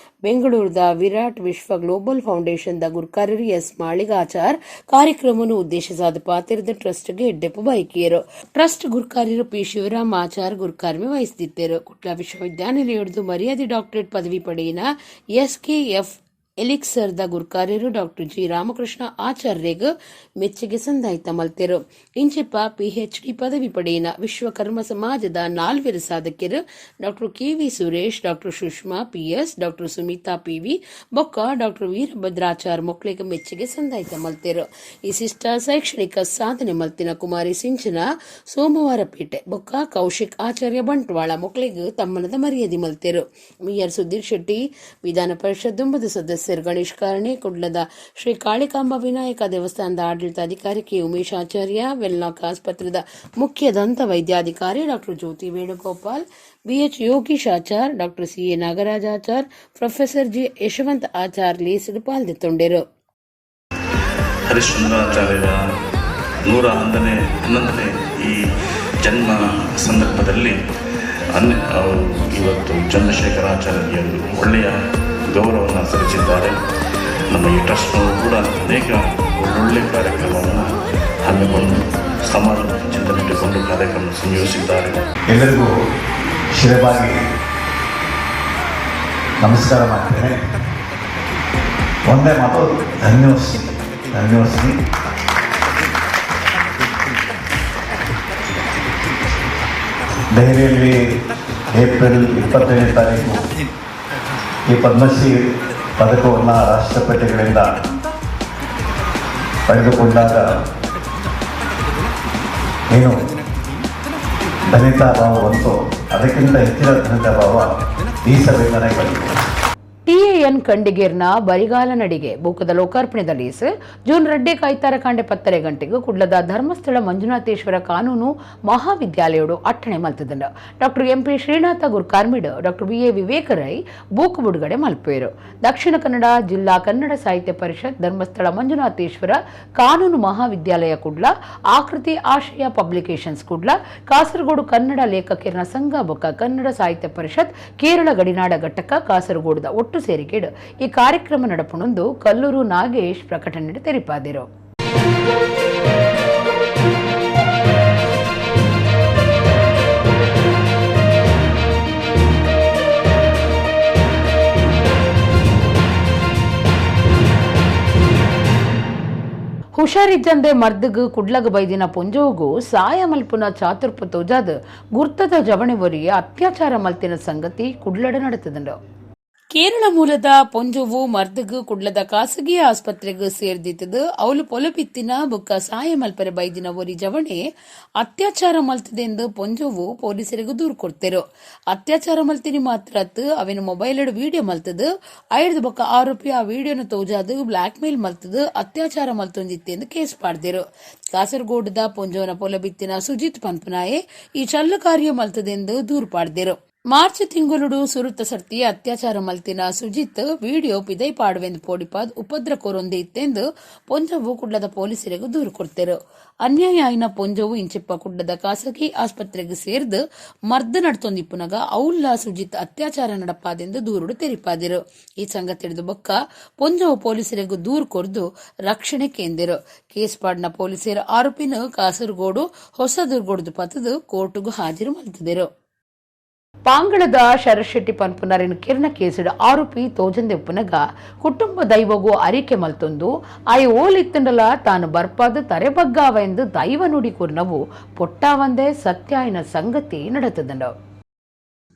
ಬೆಂಗಳೂರದ Virat Vishwa global foundation the ಗುರ್ಕಾರರು ಎಸ್ ಮಾಳಿಗಾಚಾರ್ ಕಾರ್ಯಕ್ರಮವನ್ನು ಉದ್ದೇಶಿಸಾದ ಪಾತಿರದ ಟ್ರಸ್ಟ್ಗೆ ಎಡ್ಡೆಪ್ಪು ಬೈಕಿಯರು. ಟ್ರಸ್ಟ್ ಗುರ್ಕಾರ್ಯರು ಪಿ ಶಿವರಾಮ್ ಆಚಾರ್ ಗುರ್ಕಾರ್ಮೆ ವಹಿಸುತ್ತಿದ್ದರು. ಕುಟ್ಲ ವಿಶ್ವವಿದ್ಯಾನಿಲಯದ ಮರ್ಯಾದೆ ಡಾಕ್ಟರೇಟ್ ಪದವಿ ಪಡೆಯಿನ ಎಸ್ಕೆಎಫ್ ಎಲಿಕ್ಸರ್ the ಗುರ್ಕಾರ್ಯರು doctor G Ramakrishna ಆಚಾರ್ಯಗ್ ಮೆಚ್ಚುಗೆ ಸಂದಾಯ್ತ ಮಲ್ತೆರು. ಇಂಚಿಪ್ಪ ಪಿಎಚ್ಡಿ ಪದವಿ ಪಡೆಯಿನ ವಿಶ್ವಕರ್ಮ ಸಮಾಜದ ನಾಲ್ವರು ಸಾಧಕರು doctor KV Suresh, doctor Sushma PS, doctor Sumitha PV ಬೊಕ್ಕ ಡಾಕ್ಟರ್ ವೀರಭದ್ರಾಚಾರ್ ಮೊಕ್ಲೆಗ್ ಮೆಚ್ಚುಗೆ ಸಂದಾಯ್ತ ಮಲ್ತೆರು. ಈ ಶಿಷ್ಟ ಶೈಕ್ಷಣಿಕ ಸಾಧನೆ ಮಲ್ತಿನ ಕುಮಾರಿ ಸಿಂಚನ ಸೋಮವಾರಪೇಟೆ ಬೊಕ್ಕ ಕೌಶಿಕ್ ಆಚಾರ್ಯ ಬಂಟ್ವಾಳ ಮೊಕ್ಲೆಗ್ ತಮ್ಮನದ ಮರ್ಯಾದೆ ಮಲ್ತೆರು. ಮೇಯರ್ ಸುಧೀರ್ ಶೆಟ್ಟಿ, ವಿಧಾನ ಪರಿಷತ್ ದುಂಬದ ಸದಸ್ಯರು ಗಣೇಶ್ ಕಾರ್ಣೆ, ಕುಡ್ಲದ ಶ್ರೀ ಕಾಳಿಕಾಂಬ ವಿನಾಯಕ ದೇವಸ್ಥಾನದ ಆಡಳಿತಾಧಿಕಾರಿ ಕೆ ಉಮೇಶ್ ಆಚಾರ್ಯ, ವೆನ್ಲಾಕ್ ಆಸ್ಪತ್ರೆದ ಮುಖ್ಯ ದಂತ ವೈದ್ಯಾಧಿಕಾರಿ doctor Jyothi Venugopal, BH Yogish Achar, doctor CA Nagaraj Achar, professor G Yashwant Achar ಲೇಸ್ಡ್ ಪಾಲ್ದಿತ್ತೊಂಡೆರು. ಹರಿಶ್ಚಂದ್ರಾಚಾರ್ಯರ 111ನೇ ಈ ಜನ್ಮ ಸಂದರ್ಭದಲ್ಲಿ ಅವರು ಇವತ್ತು ಚಂದ್ರಶೇಖರಾಚಾರ್ಯರು ಒಳ್ಳೆಯ ಗೌರವವನ್ನು ಸಲ್ಲಿಸಿದ್ದಾರೆ. ನಮ್ಮ ಈ ಟ್ರಸ್ಟ್ನವರು ಕೂಡ ಅನೇಕ ಒಳ್ಳೊಳ್ಳೆ ಕಾರ್ಯಕ್ರಮವನ್ನು ಹಮ್ಮಿಕೊಂಡು, ಸಮಾಜ ಚಿಂತನೆ ಇಟ್ಟುಕೊಂಡು ಕಾರ್ಯಕ್ರಮ ಸಂಯೋಜಿಸಿದ್ದಾರೆ. ಎಲ್ಲರಿಗೂ ಶಿರಬಾಗಿ ನಮಸ್ಕಾರ ಮಾಡ್ತೇನೆ. ಒಂದೇ ಮಾತು, ಧನ್ಯೋಸ್ಮಿ, ಧನ್ಯೋಸ್ಮಿ. ದೆಹಲಿಯಲ್ಲಿ ಏಪ್ರಿಲ್ 27 ತಾರೀಕು ಈ ಪದ್ಮಶ್ರೀ ಪದಕವನ್ನು ರಾಷ್ಟ್ರಪತಿಗಳಿಂದ ಪಡೆದುಕೊಂಡಾಗ ಏನು ಧನ್ಯತಾ ಭಾವ ಬಂತು, ಅದಕ್ಕಿಂತ ಹೆಚ್ಚಿನ ಧನ್ಯತಾ ಭಾವ ಈ ಸಭೆಯಿಂದ ನನಗೆ ಬಂದಿದೆ. ಟಿಎಎನ್ ಕಂಡಿಗೇರ್ನ ಬರಿಗಾಲ ನಡಿಗೆ ಬೂಕದ ಲೋಕಾರ್ಪಣೆದ ಲೇಸ್ ಜೂನ್ 2 ಕಾಯ್ತಾರ ಕಾಂಡೆ 10:30 ಗಂಟೆಗೆ ಕುಡ್ಲದ ಧರ್ಮಸ್ಥಳ ಮಂಜುನಾಥೇಶ್ವರ ಕಾನೂನು ಮಹಾವಿದ್ಯಾಲಯಡು ಅಟ್ಟಣೆ ಮಲ್ತದಂಡ. ಡಾಕ್ಟರ್ ಎಂಪಿ ಶ್ರೀನಾಥ ಗುರ್ಕಾರ್ಮಿಡ್ doctor B A Viveka Rai book ಬಿಡುಗಡೆ ಮಲ್ಪೇರು. ದಕ್ಷಿಣ ಕನ್ನಡ ಜಿಲ್ಲಾ ಕನ್ನಡ ಸಾಹಿತ್ಯ ಪರಿಷತ್, ಧರ್ಮಸ್ಥಳ ಮಂಜುನಾಥೇಶ್ವರ ಕಾನೂನು ಮಹಾವಿದ್ಯಾಲಯ ಕುಡ್ಲ, ಆಕೃತಿ ಆಶಯ ಪಬ್ಲಿಕೇಶನ್ಸ್ ಕುಡ್ಲ, ಕಾಸರಗೋಡು ಕನ್ನಡ ಲೇಖಕಿಯರ ಸಂಘ ಬೊಕ್ಕ ಕನ್ನಡ ಸಾಹಿತ್ಯ ಪರಿಷತ್ ಕೇರಳ ಗಡಿನಾಡ ಘಟಕ ಕಾಸರಗೋಡುದ ಒಟ್ಟು ಸೇರಿಕೆಡು ಈ ಕಾರ್ಯಕ್ರಮ ನಡಪುಣೊಂದು ಕಲ್ಲೂರು ನಾಗೇಶ್ ಪ್ರಕಟಣೆ ತೆರಿಪಾದಿರು. ಹುಷಾರಿಜ್ಜಂದೆ ಮರ್ದಗ್ ಕುಡ್ಲಗ ಬೈದಿನ ಪೊಂಜೋಗು ಸಾಯ ಮಲ್ಪುನ ಚಾತುರ್ಪು ತೋಜಾದ್ ಗುರ್ತದ ಜವಣಿ ಒರಿಯ ಅತ್ಯಾಚಾರ ಮಲ್ತಿನ ಸಂಗತಿ ಕುಡ್ಲಡ ನಡೆತದಂಡು. ಕೇರಳ ಮೂಲದ ಪೊಂಜೋವು ಮರ್ದಗ್ ಕುಡ್ಲದ ಖಾಸಗಿ ಆಸ್ಪತ್ರೆಗ್ ಸೇರ್ದಿತ್ತದು. ಅವಲು ಪೊಲಪಿತ್ತಿನ ಬುಕ್ಕ ಸಾಯ ಮಲ್ಪರೆ ಬೈದಿನ ಒರಿ ಜವಣೆ ಅತ್ಯಾಚಾರ ಮಲ್ತದೆಂದು ಪೊಂಜೋವು ಪೊಲೀಸರಿಗೂ ದೂರು ಕೊಡ್ತೆರು. ಅತ್ಯಾಚಾರ ಮಲ್ತಿನಿ ಮಾತ್ರ ಅವಿನ ಮೊಬೈಲ್ ವಿಡಿಯೋ ಮಲ್ತದು. ಐದು ಬೊಕ್ಕ ಆರೋಪಿ ಆ ವಿಡಿಯೋನ ತೋಜಾದು ಬ್ಲಾಕ್ ಮೇಲ್ ಮಲ್ತದು ಅತ್ಯಾಚಾರ ಮಲ್ತೊಂದಿತ್ತೆ ಎಂದು ಕೇಸ್ ಪಾಡ್ದಿರು. ಕಾಸರಗೋಡದ ಪೊಂಜೋನ ಪೊಲಬಿತ್ತಿನ ಸುಜಿತ್ ಪನ್ಪನಾಯೆ ಈ ಚಲ್ಲು ಕಾರ್ಯ ಮಲ್ತದೆಂದು ದೂರು ಪಾಡ್ದಿರು. March ತಿಂಗುಲುಡು ಸುರುತ ಸರ್ತಿ ಅತ್ಯಾಚಾರ ಮಲ್ತಿನ ಸುಜಿತ್ ವಿಡಿಯೋ ಪಿದೈ ಪಾಡುವೆಂದು ಪೋಡಿಪಾದ್ ಉಪದ್ರ ಕೋರೊಂದೆ ಇತ್ತೆಂದು ಪೊಂಜವು ಕುಡ್ಲದ ಪೊಲೀಸರಿಗೆ ದೂರು ಕೊಡ್ತೇರು. ಅನ್ಯಾಯ ಆಯಿನ ಪೊಂಜವು ಇಂಚಿಪ್ಪ ಕುಡ್ಲದ ಖಾಸಗಿ ಆಸ್ಪತ್ರೆಗೆ ಸೇರ್ದು ಮರ್ದ್ ನಡ್ತೊಂದಿಪ್ಪುನಗ ಔಲ್ಲಾ ಸುಜಿತ್ ಅತ್ಯಾಚಾರ ನಡಪಾದೆಂದು ದೂರುಡು ತೆರಿಪಾದಿರು. ಈ ಸಂಗತಿ ಹಿಡಿದು ಬೊಕ್ಕ ಪೊಂಜವು ಪೊಲೀಸರಿಗೆ ದೂರು ಕೊರ್ದು ರಕ್ಷಣೆ ಕೇಂದಿರು. ಕೇಸ್ ಪಾಡ್ನ ಪೊಲೀಸರು ಆರೋಪಿನ ಕಾಸರಗೋಡು ಹೊಸದುರ್ಗೋಡ್ದು ಪತದು ಕೋರ್ಟುಗು ಹಾಜರು ಮಲ್ತದಿರು. ಪಾಂಗಳದ ಶರತ್ ಶೆಟ್ಟಿ ಪನ್ಪುನರಿನ ಕಿರಣ ಕೇಸುಡು ಆರೋಪಿ ತೋಜಂದೆ ಉಪ್ಪುನಗ ಕುಟುಂಬ ದೈವಗೂ ಅರಿಕೆ ಮಲ್ತೊಂದು ಆಯ್ ಓಲಿತ್ತಂಡಲ ತಾನು ಬರ್ಪಾದ ತರೆಬಗ್ಗಾವ ಎಂದು ದೈವ ನುಡಿ ಕುರ್ನವು ಪೊಟ್ಟಾವಂದೆ ಸತ್ಯಾಯನ ಸಂಗತಿ ನಡತದಂಡ.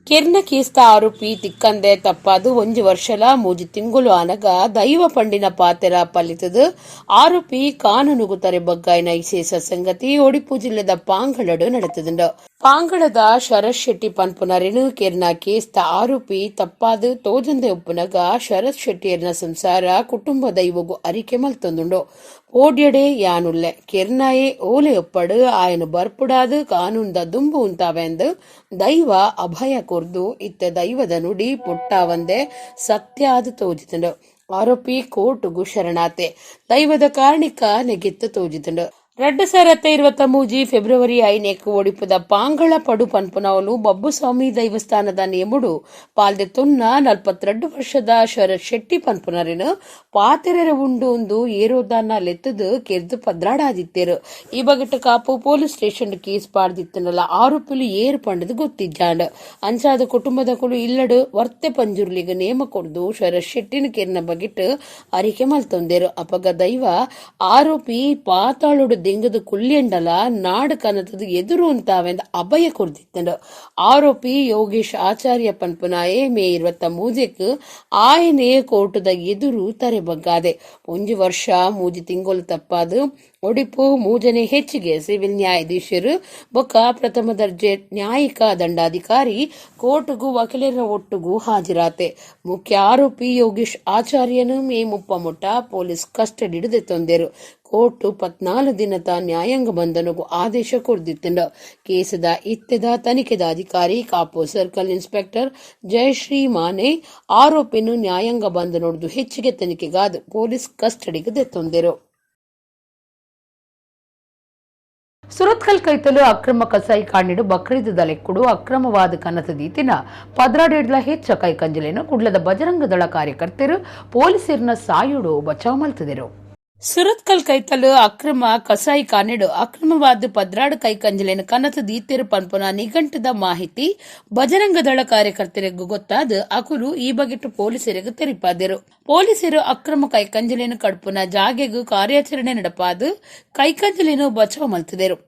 ಕೆರ್ನ ಕೇಸ್ತ ಆರೋಪಿ ತಿಕ್ಕಂದೆ ತಪ್ಪಾದು ಒಂಜಿ ವರ್ಷಲ ಮೂಜಿ ತಿಂಗುಲು ಆನಗ ದೈವ ಪಂಡಿನ ಪಾತೆರ ಪಲ್ಲಿತದು ಆರೋಪಿ ಕಾನೂನುಗು ತರೆ ಬಗ್ಗಾಯಿನ ಇಸೇಸ ಸಂಗತಿ ಒಡಿಪು ಜಿಲ್ಲೆದ ಪಾಂಗಳಡು ನಡೆತದುಂಡು. ಪಾಂಗಳದ ಶರತ್ ಶೆಟ್ಟಿ ಪನ್ಪುನರಿನು ಕೆರ್ನ ಕೇಸ್ತ ಆರೋಪಿ ತಪ್ಪಾದು ತೋಜಂದೆ ಉಪ್ಪುನಗ ಶರತ್ ಶೆಟ್ಟಿಯರ್ನ ಸಂಸಾರ ಕುಟುಂಬ ದೈವಗು ಅರಿಕೆ ಮಲ್ತೊಂದುಂಡು. ಓಡ್ಯಡೆ ಯಾನುಲ್ಲೆ ಕೆರ್ನಾಯೆ ಓಲೆ ಒಪ್ಪಡು ಆಯನು ಬರ್ಪುಡಾದು ಕಾನೂನ್ದ ದುಂಬು ಉಂತಾವೆಂದು ದೈವ ಅಭಯ ಕೊರ್ದು ಇತ್ತ ದೈವದ ನುಡಿ ಪುಟ್ಟಾವಂದೆ ಸತ್ಯಾದ ತೋಜಿತಂಡು. ಆರೋಪಿ ಕೋರ್ಟುಗು ಶರಣಾತೆ ದೈವದ ಕಾರಣಿಕ ನೆಗೆತ್ತು ತೋಜಿತಂಡು. 2023 ಫೆಬ್ರವರಿ 5 ಒಡಿಪುದ ಪಾಂಗಳ ಪಡು ಪನ್ಪುನವಲು ಬಬ್ಬುಸ್ವಾಮಿ ದೈವಸ್ಥಾನದ ನೇಮುಡು ಪಾಲ್ದೆ ತುನ್ನ 42 ವರ್ಷದ ಶರತ್ ಶೆಟ್ಟಿ ಪನ್ಪುನರಿನ ಪಾತೆರೆರ ಉಂಡು ಒಂದು ಏರೋದಾನ ಲೆತ್ತದು ಕೆರ್ದು ಪದ್ರಾಡಾದಿತ್ತೇರು. ಈ ಬಗೆಟ್ ಕಾಪು police station case ಪಾಡ್ದಿತ್ತನಲ್ಲ ಆರೋಪಿಲು ಏರು ಪಂಡದು ಗೊತ್ತಿಜ್ಜಾಂಡ್. ಅಂಚಾದ ಕುಟುಂಬದ ಕುಲು ಇಲ್ಲಡು ವರ್ತೆ ಪಂಜುರ್ಲಿಗ ನೇಮ ಕೊರ್ದು ಶರತ್ ಶೆಟ್ಟಿನ ಕೆರ್ನ ಬಗೆಟ್ ಅರಿಕೆ ಮಲ್ತೊಂದೇರು. ಅಪಗ ದೈವ ಆರೋಪಿ ಪಾತಾಳುಡು ದೆಂಗದ ಕುಲ್ಯಂಡಲ ನಾಡು ಕನತದ ಎದುರು ಅಂತಾವೆಂದ ಅಭಯ ಕೊರ್ದಿತ್ತಂಡು. ಆರೋಪಿ ಯೋಗೇಶ್ ಆಚಾರ್ಯ ಪನ್ಪುನಾಯೆ ಮೇ 23 ಆಯನೇ ಕೋರ್ಟದ ಎದುರು ತರೆ ಬಗ್ಗಾದೆ. ಒಂಜಿ ವರ್ಷ ಮೂಜಿ ತಿಂಗಳು ತಪ್ಪಾದು ಒಡಿಪು ಮೂಜನೆ ಹೆಚ್ಚಿಗೆ ಸಿವಿಲ್ ನ್ಯಾಯಾಧೀಶರು ಬೊಕ್ಕ ಪ್ರಥಮ ದರ್ಜೆ ನ್ಯಾಯಿಕ ದಂಡಾಧಿಕಾರಿ ಕೋರ್ಟ್ಗೂ ವಕೀಲರ ಒಟ್ಟುಗೂ ಹಾಜರಾತೆ. ಮುಖ್ಯ ಆರೋಪಿ ಯೋಗೇಶ್ ಆಚಾರ್ಯನು ಮೇ 30 ಮುಟ್ಟ ಪೊಲೀಸ್ ಕಸ್ಟಡಿ ತಂದರು. ಕೋರ್ಟ್ 14 ದಿನದ ನ್ಯಾಯಾಂಗ ಬಂಧನಗೂ ಆದೇಶ ಕೊರ್ದಿತ್ತಂಡ. ಕೇಸದ ಇತ್ತೆದ ತನಿಖೆದ ಅಧಿಕಾರಿ ಕಾಪು ಸರ್ಕಲ್ ಇನ್ಸ್ಪೆಕ್ಟರ್ ಜಯಶ್ರೀ ಮಾನೆ ಆರೋಪಿನ ನ್ಯಾಯಾಂಗ ಬಂಧನೊಡ್ದು ಹೆಚ್ಚಿಗೆ ತನಿಖೆಗಾದ ಪೊಲೀಸ್ ಕಸ್ಟಡಿಗೆ ದೆತ್ತೊಂದಿರು. ಸುರತ್ಕಲ್ ಕೈತಲು ಅಕ್ರಮ ಕಸಾಯಿ ಕಾಣಿಡು ಬಕ್ರೀದ್ ಲೆಕ್ಕುಡು ಅಕ್ರಮವಾದ ಕನತ ದೀತಿನ 12 ಹೆಚ್ಚ ಕೈಕಂಜಲೇನು ಕುಡ್ಲದ ಬಜರಂಗದಳ ಕಾರ್ಯಕರ್ತರು ಪೊಲೀಸರನ್ನ ಸಾಯುಡು ಬಚಾವ್ ಮಲ್ತದಿರು. ಸುರತ್ಕಲ್ ಕೈತಲು ಅಕ್ರಮ ಕಸಾಯಿ ಕಾನೆಡು ಅಕ್ರಮವಾದ 12 ಕೈಕಂಜಲೇನು ಕನತ ದೀತೆರು ಪನ್ಪುನ ನಿಘಂಟದ ಮಾಹಿತಿ ಬಜರಂಗದಳ ಕಾರ್ಯಕರ್ತರಿಗೂ ಗೊತ್ತಾದ ಅಕುಲು ಈ ಬಗೆಟ್ಟು ಪೊಲೀಸರಿಗೆ ತೆರಿಪಾದರು. ಪೊಲೀಸರು ಅಕ್ರಮ ಕೈಕಂಜಲೇನು ಕಡ್ಪುನ ಜಾಗೆಗೂ ಕಾರ್ಯಾಚರಣೆ ನಡಪಾದು ಕೈಕಂಜಲೇನು ಬಚಾವ್ ಮಲ್ತಿದರು.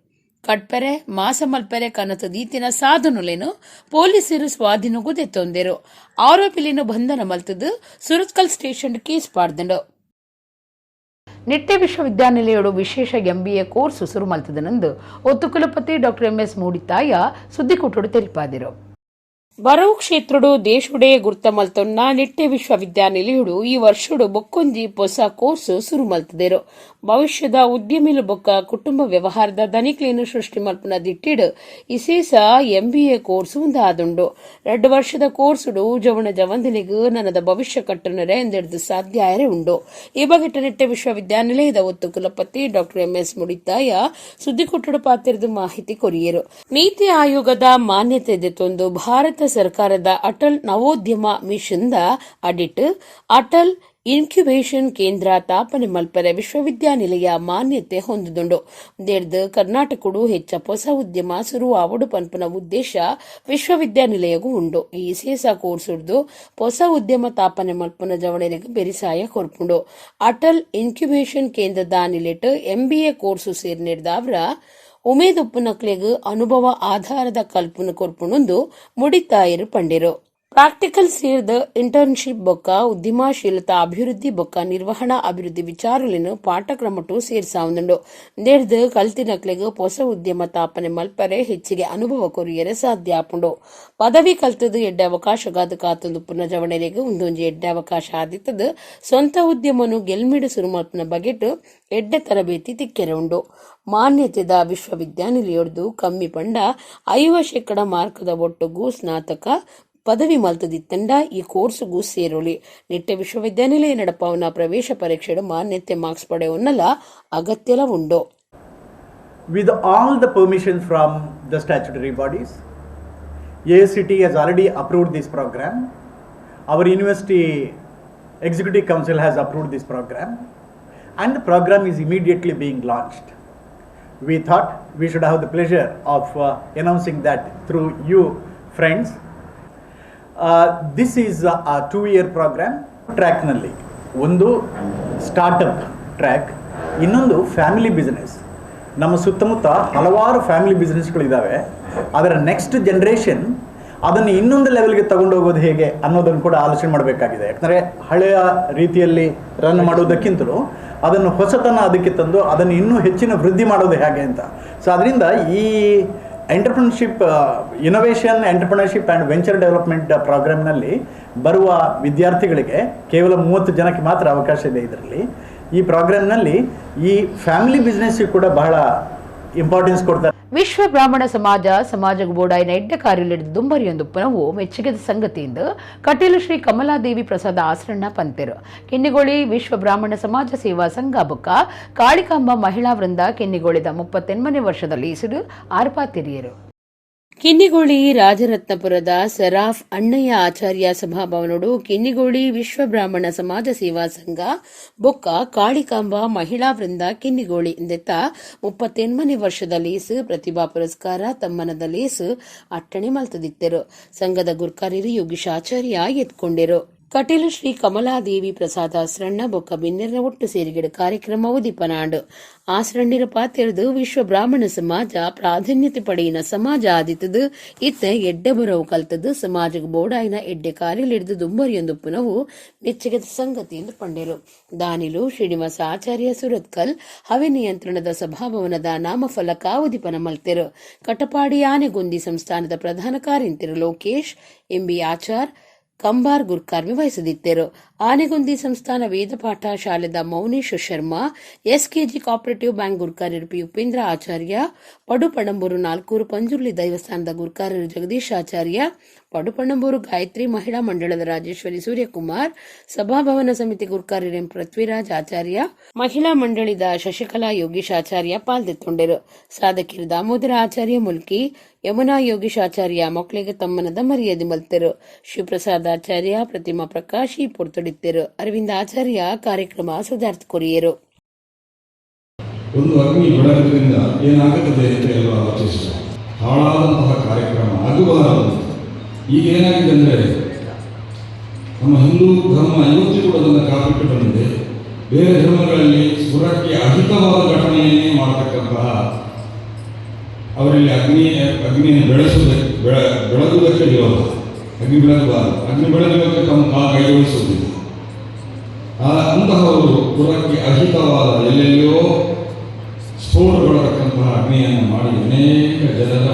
ಕಟ್ಪೆರೆ ಮಾಸ ಮಲ್ಪೆರೆ ಕನತ ದೀತಿನ ಸಾಧನುಲೇನು ಪೊಲೀಸರು ಸ್ವಾಧೀನಗೂ ದೆತ್ತೊಂದಿರು. ಆರೋಪಿಲೇನು ಬಂಧನ ಮಲ್ತದು ಸುರತ್ಕಲ್ ಸ್ಟೇಷನ್ ಕೇಸ್ ಪಾಡ್ದಂಡು. ನಿಟ್ಟೆ ವಿಶ್ವವಿದ್ಯಾನಿಲಯಡು ವಿಶೇಷ ಎಂಬಿಎ ಕೋರ್ಸ್ ಶುರು ಮಲ್ತದನೆಂದು ಒತ್ತು ಕುಲಪತಿ ಡಾಕ್ಟರ್ ಎಂಎಸ್ ಮೂಡಿತಾಯ ಸುದ್ದಿಕೂಟಡು ತೆರಿಪಾದಿರು. ಬರವು ಕ್ಷೇತ್ರಡು ದೇಶುಡೇ ಗುರ್ತ ಮಲ್ತೊನ್ನ ನಿಟ್ಟೆ ವಿಶ್ವವಿದ್ಯಾನಿಲಯಡು ಈ ವರ್ಷಡು ಬೊಕ್ಕೊಂಜಿ ಪೊಸ ಕೋರ್ಸ್ ಸುರು ಮಲ್ತದೇರು. ಭವಿಷ್ಯದ ಉದ್ಯಮಿಲು ಬೊಕ್ಕ ಕುಟುಂಬ ವ್ಯವಹಾರದ ದನಿಕ್ಲೇನು ಸೃಷ್ಟಿ ಮಲ್ಪುನ ದಿಟ್ಟಿಡು ಇಸೇಸ ಎಂಬಿಎ ಕೋರ್ಸ್ ಒಂದಾದುಂಡು. 2 ವರ್ಷದ ಕೋರ್ಸುಡು ಜವಣ ಜವಂದಿನಿಗೂ ನನದ ಭವಿಷ್ಯ ಕಟ್ಟನರೆ ಎಂದೆಡ್ದು ಸಾಧ್ಯ ಆಯರೆ ಉಂಡು. ಈ ಬಗೆಟ ನಿಟ್ಟೆ ವಿಶ್ವವಿದ್ಯಾನಿಲಯದ ಒತ್ತು ಕುಲಪತಿ ಡಾಕ್ಟರ್ ಎಂಎಸ್ ಮುಡಿತಾಯ ಸುದ್ದಿಕೊಟ್ಟಡು ಪಾತಿರದ ಮಾಹಿತಿ ಕೊರಿಯರು. ನೀತಿ ಆಯೋಗದ ಮಾನ್ಯತೆ ದೆತ್ತೊಂದು ಭಾರತ ಸರ್ಕಾರದ ಅಟಲ್ ನವೋದ್ಯಮ ಮಿಷನ್ the ಅಡಿಟ್ ಅಟಲ್ incubation ಕೇಂದ್ರ ತಾಪನೆ ಮಲ್ಪರೆ ವಿಶ್ವವಿದ್ಯಾನಿಲಯ ಮಾನ್ಯತೆ ಹೊಂದಿದುಂಡು. ದೇರ್ದು ಕರ್ನಾಟಕಡು ಹೆಚ್ಚ ಹೊಸ ಉದ್ಯಮ ಸುರುವಾವಡು ಪನ್ಪುನ ಉದ್ದೇಶ ವಿಶ್ವವಿದ್ಯಾನಿಲಯಗೂ ಉಂಡು. ಈ ಇಸೇಸ ಕೋರ್ಸುಡ್ದು ಹೊಸ ಉದ್ಯಮ ತಾಪನೆ ಮಲ್ಪುನ ಜವಣೆಗೆ ಬೆರಿಸಾಯ ಕೊರ್ಪುಂಡು. ಅಟಲ್ ಇನ್ಕ್ಯುಬೇಷನ್ ಕೇಂದ್ರದ ನಿಲೆಟ್ ಎಂಬಿಎ ಕೋರ್ಸು ಸೇರ್ನೆಡ್ದಾವ್ರ ಉಮೇದುಪ್ಪುನಕ್ಲೆಗ್ ಅನುಭವ ಆಧಾರದ ಕಲ್ಪುನ ಕೊರ್ಪುಣೊಂದು ಮುಡಿತಾಯರು ಪಂಡಿರು. Practical ಸೇರ್ದ internship ಬೊಕ್ಕ ಉದ್ಯಮಶೀಲತಾ ಅಭಿವೃದ್ಧಿ ಬೊಕ್ಕ ನಿರ್ವಹಣಾ ಅಭಿವೃದ್ಧಿ ವಿಚಾರಲೆನ್ ಪಾಠಕ್ರಮಟು ಸೇರ್ಸಾವುಂದುಂಡು. ನೆರ್ದ್ ಕಲ್ತಿನಕ್ಲೆಗ್ ಪೊಸ ಉದ್ಯಮ ತಾಪನೆ ಮಲ್ಪರೆ ಹೆಚ್ಚಿಗೆ ಅನುಭವ ಕೊರಿಯರೆ ಸಾಧ್ಯ ಆಪುಂಡು. ಪದವಿ ಕಲ್ತದ್ ಎಡ್ಡೆ ಅವಕಾಶಗಾದ್ ಕಾತೊಂದುಪ್ಪುನ ಜವನೆರೆಗ್ ಉಂದೊಂಜಿ ಎಡ್ಡೆ ಅವಕಾಶ ಆದಿತ್ತುದ್ ಸ್ವಂತ ಉದ್ಯಮನ್ ಗೆಲ್ಮೆಡ್ ಸುರು ಮಲ್ಪುನ ಬಗೆಟ್ ಎಡ್ಡೆ ತರಬೇತಿ ತಿಕ್ಕೆರೆ ಉಂಡು. ಮಾನ್ಯತೆದ ವಿಶ್ವವಿದ್ಯಾನಿಲಯೊಡ್ದು ಕಮ್ಮಿ ಪಂಡ 50% ಮಾರ್ಕ್ದ ಒಟ್ಟುಗು ಸ್ನಾತಕ ಪದವಿ ಮಲ್ತದಿತ್ತಂಡ ಈ ಕೋರ್ಸುಗು ಸೇರೊಲಿ. ನಿಟ್ಟೆ ವಿಶ್ವವಿದ್ಯಾನಿಲಯ ನಡಪಾವುನ ಪ್ರವೇಶ ಪರೀಕ್ಷೆಡ್ ಮಾನ್ಯತೆ ಮಾರ್ಕ್ಸ್ ಪಡೆಯೊನ್ನಲ ಅಗತ್ಯಲ ಉಂಡು. With all the permission from the statutory bodies, AICTE has already approved this program. Our university executive council has approved this program, and the program is immediately being launched. We thought we should have the pleasure of announcing that through you, friends. This is a 2-year program. ಟ್ರ್ಯಾಕ್ನಲ್ಲಿ ಒಂದು startup track, ಇನ್ನೊಂದು family business. ನಮ್ಮ ಸುತ್ತಮುತ್ತ ಹಲವಾರು family ಬಿಸ್ನೆಸ್ಗಳಿದ್ದಾವೆ. ಅದರ next generation ಅದನ್ನು ಇನ್ನೊಂದು ಲೆವೆಲ್ಗೆ ತಗೊಂಡೋಗೋದು ಹೇಗೆ ಅನ್ನೋದನ್ನು ಕೂಡ ಆಲೋಚನೆ ಮಾಡಬೇಕಾಗಿದೆ. ಯಾಕಂದರೆ ಹಳೆಯ ರೀತಿಯಲ್ಲಿ ರನ್ ಮಾಡೋದಕ್ಕಿಂತಲೂ ಅದನ್ನು ಹೊಸತನ ಅದಕ್ಕೆ ತಂದು ಅದನ್ನು ಇನ್ನೂ ಹೆಚ್ಚಿನ ವೃದ್ಧಿ ಮಾಡೋದು ಹೇಗೆ ಅಂತ. ಸೊ ಅದರಿಂದ ಈ entrepreneurship, innovation, entrepreneurship and venture development ಪ್ರೋಗ್ರಾಮ್ನಲ್ಲಿ ಬರುವ ವಿದ್ಯಾರ್ಥಿಗಳಿಗೆ ಕೇವಲ 30 ಜನಕ್ಕೆ ಮಾತ್ರ ಅವಕಾಶ ಇದೆ ಇದರಲ್ಲಿ. ಈ ಪ್ರೋಗ್ರಾಮ್ನಲ್ಲಿ ಈ ಫ್ಯಾಮಿಲಿ ಬಿಸ್ನೆಸ್ಸಿಗೆ ಕೂಡ ಬಹಳ ಇಂಪಾರ್ಟೆನ್ಸ್ ಕೊಡ್ತಾರೆ. ವಿಶ್ವ ಬ್ರಾಹ್ಮಣ ಸಮಾಜ ಸಮಾಜ ಬೋಡಾಯಿನ ಎಡ್ಡೆ ಕಾರ್ಯಲಿಡ್ದು ದುಂಬರಿಯೊಂದುಪ್ಪನವು ಮೆಚ್ಚುಗೆದ ಸಂಗತಿಯಿಂದ ಕಟೀಲು ಶ್ರೀ ಕಮಲಾದೇವಿ ಪ್ರಸಾದ ಆಸರಣ್ಣ ಪಂತೆರು. ಕಿನ್ನಿಗೋಳಿ ವಿಶ್ವ ಬ್ರಾಹ್ಮಣ ಸಮಾಜ ಸೇವಾ ಸಂಘ ಬೊಕ್ಕ ಕಾಳಿಕಾಂಬ ಮಹಿಳಾ ವೃಂದ ಕಿನ್ನಿಗೋಳಿದ 38ನೇ ವರ್ಷದಲ್ಲಿ ಇಸಿಡು ಆರ್ಪಾತಿರಿಯರು. ಕಿನ್ನಿಗೋಳಿ ರಾಜರತ್ನಪುರದ ಸರಾಫ್ ಅಣ್ಣಯ್ಯ ಆಚಾರ್ಯ ಸಭಾಭವನೋಡು ಕಿನ್ನಿಗೋಳಿ ವಿಶ್ವ ಬ್ರಾಹ್ಮಣ ಸಮಾಜ ಸೇವಾ ಸಂಘ ಬೊಕ್ಕ ಕಾಳಿಕಾಂಬ ಮಹಿಳಾ ವೃಂದ ಕಿನ್ನಿಗೋಳಿ ಇಂದೆತ್ತ 38ನೇ ವರ್ಷದ ಲೇಸ್, ಪ್ರತಿಭಾ ಪುರಸ್ಕಾರ ತಮ್ಮನದ ಲೇಸ್ ಅಟ್ಟಣೆ ಮಲ್ತದಿತ್ತೆರು. ಸಂಘದ ಗುರ್ಕಾರ್ಯರು ಯೋಗೀಶ್ ಆಚಾರ್ಯ ಎತ್ಕೊಂಡಿರು. ಕಟೀಲು ಶ್ರೀ ಕಮಲಾದೇವಿ ಪ್ರಸಾದ ಆಸ್ರಣ್ಣ ಬೊಕ್ಕ ಬಿನ್ನೆರ್ನ ಒಟ್ಟು ಸೇರಿಗೆಡು ಕಾರ್ಯಕ್ರಮ ಉದಿಪನಾಂಡ್. ಆಸ್ರಣ್ಣಿರ ಪಾತೆರ್ದು ವಿಶ್ವ ಬ್ರಾಹ್ಮಣ ಸಮಾಜ ಪ್ರಾಧಾನ್ಯತೆ ಪಡೆಯಿನ ಸಮಾಜ ಆದಿತ್ತದು ಇತ್ತ ಎಡ್ಡೆ ಬರವು ಕಲ್ತದ್ದು ಸಮಾಜಕ್ಕೆ ಬೋಡಾಯಿನ ಎಡ್ಡೆ ಕಾರ್ಯಲಿಡ್ದು ದುಂಬರಿಯೊಂದುಪ್ಪುನವು ಮೆಚ್ಚುಗೆದ ಸಂಗತಿ ಎಂದು ಪಂಡೆರು. ದಾನಿಲು ಶ್ರೀನಿವಾಸ ಆಚಾರ್ಯ ಸುರತ್ಕಲ್ ಹವೆ ನಿಯಂತ್ರಣದ ಸಭಾಭವನದ ನಾಮಫಲಕ ಉದಿಪನ ಮಲ್ತೆರು. ಕಟಪಾಡಿ ಆನೆಗೊಂದಿ ಸಂಸ್ಥಾನದ ಪ್ರಧಾನ ಕಾರ್ಯಂತಿರು ಲೋಕೇಶ್ ಎಂಬಿ ಆಚಾರ್ ಕಂಬಾರ್ ಗುರ್ಕಾರ್ಮೆ ವಹಿಸದಿದ್ದರು. ಆನೆಗೊಂದಿ ಸಂಸ್ಥಾನ ವೇದ ಪಾಠ ಶಾಲೆದ Mounesh Sharma, SKG cooperative bank ಗುರ್ಕಾರ್ಯರು P Upendra ಆಚಾರ್ಯ, ಪಡುಪಣಂಬೂರು ನಾಲ್ಕೂರು ಪಂಜುರ್ಲಿ ದೈವಸ್ಥಾನದ ಗುರ್ಕಾರ್ಯರು ಜಗದೀಶ್ ಆಚಾರ್ಯ, ಪಡುಪಣಂಬೂರು ಗಾಯತ್ರಿ ಮಹಿಳಾ ಮಂಡಳದ ರಾಜೇಶ್ವರಿ ಸೂರ್ಯಕುಮಾರ್, ಸಭಾಭವನ ಸಮಿತಿ ಗುರ್ಕಾರ್ಯರು ಎಂ ಪೃಥ್ವಿರಾಜ್ ಆಚಾರ್ಯ, ಮಹಿಳಾ ಮಂಡಳಿದ ಶಶಿಕಲಾ ಯೋಗೀಶ್ ಆಚಾರ್ಯ ಪಾಲ್ದೆತ್ತೊಂಡರು. ಸಾಧಕಿರು ದಾಮೋದರ ಆಚಾರ್ಯ ಮುಲ್ಕಿ, ಯಮುನಾ ಯೋಗೀಶ್ ಆಚಾರ್ಯ ಮಕ್ಕಳಿಗೆ ತಮ್ಮನದ ಮರ್ಯಾದೆ ಮಲ್ತೆರು. ಶಿವಪ್ರಸಾದ್ ಆಚಾರ್ಯ, ಪ್ರತಿಮಾ ಪ್ರಕಾಶ್ ಈ ಪೊರ್ತುಡಿತ್ತೆರು. ಅರವಿಂದ ಆಚಾರ್ಯ ಕಾರ್ಯಕ್ರಮ ಸುಧಾರ್ಥ ಕೊರಿಯರು. ಒಂದು ಅಗ್ನಿ ಬೆಳಗುವುದರಿಂದ ಏನಾಗುತ್ತದೆ ಅಂತ ಎಲ್ಲರೂ ಆಲೋಚಿಸಿದರು. ಹಾಳಾದಂತಹ ಕಾರ್ಯಕ್ರಮ ಆಗಬಾರದು. ಈಗ ಏನಾಗಿದೆ ಅಂದರೆ, ನಮ್ಮ ಹಿಂದೂ ಧರ್ಮ ಇವತ್ತಿಗೂ ಕೂಡ ಅದನ್ನು ಕಾಪಿಟ್ಟು ಬಂದಿದೆ. ಬೇರೆ ಧರ್ಮಗಳಲ್ಲಿ ಸ್ವರಕ್ಕೆ ಅಹಿತವಾದ ಘಟನೆಯನ್ನೇ ಮಾಡತಕ್ಕಂತಹ ಅವರಲ್ಲಿ ಅಗ್ನಿಯನ್ನು ಬೆಳೆಸುವುದಕ್ಕೆ ಬೆಳಗುವುದಕ್ಕೆ ವಿರೋಧ. ಅಗ್ನಿ ಬೆಳಗಬಾರದು, ಅಗ್ನಿ ಬೆಳಗುವುದಕ್ಕೆ ತಮ್ಮ ಕೈಜೋಡಿಸುವುದಿಲ್ಲ. ಅಂತಹವರು ಪುರಕ್ಕೆ ಅಹಿತವಾದ ಎಲ್ಲೆಲ್ಲಿಯೋ ಸ್ಫೋಟಗೊಳ್ಳತಕ್ಕಂತಹ ಅಗ್ನಿಯನ್ನು ಮಾಡಿ ಅನೇಕ ಜನರ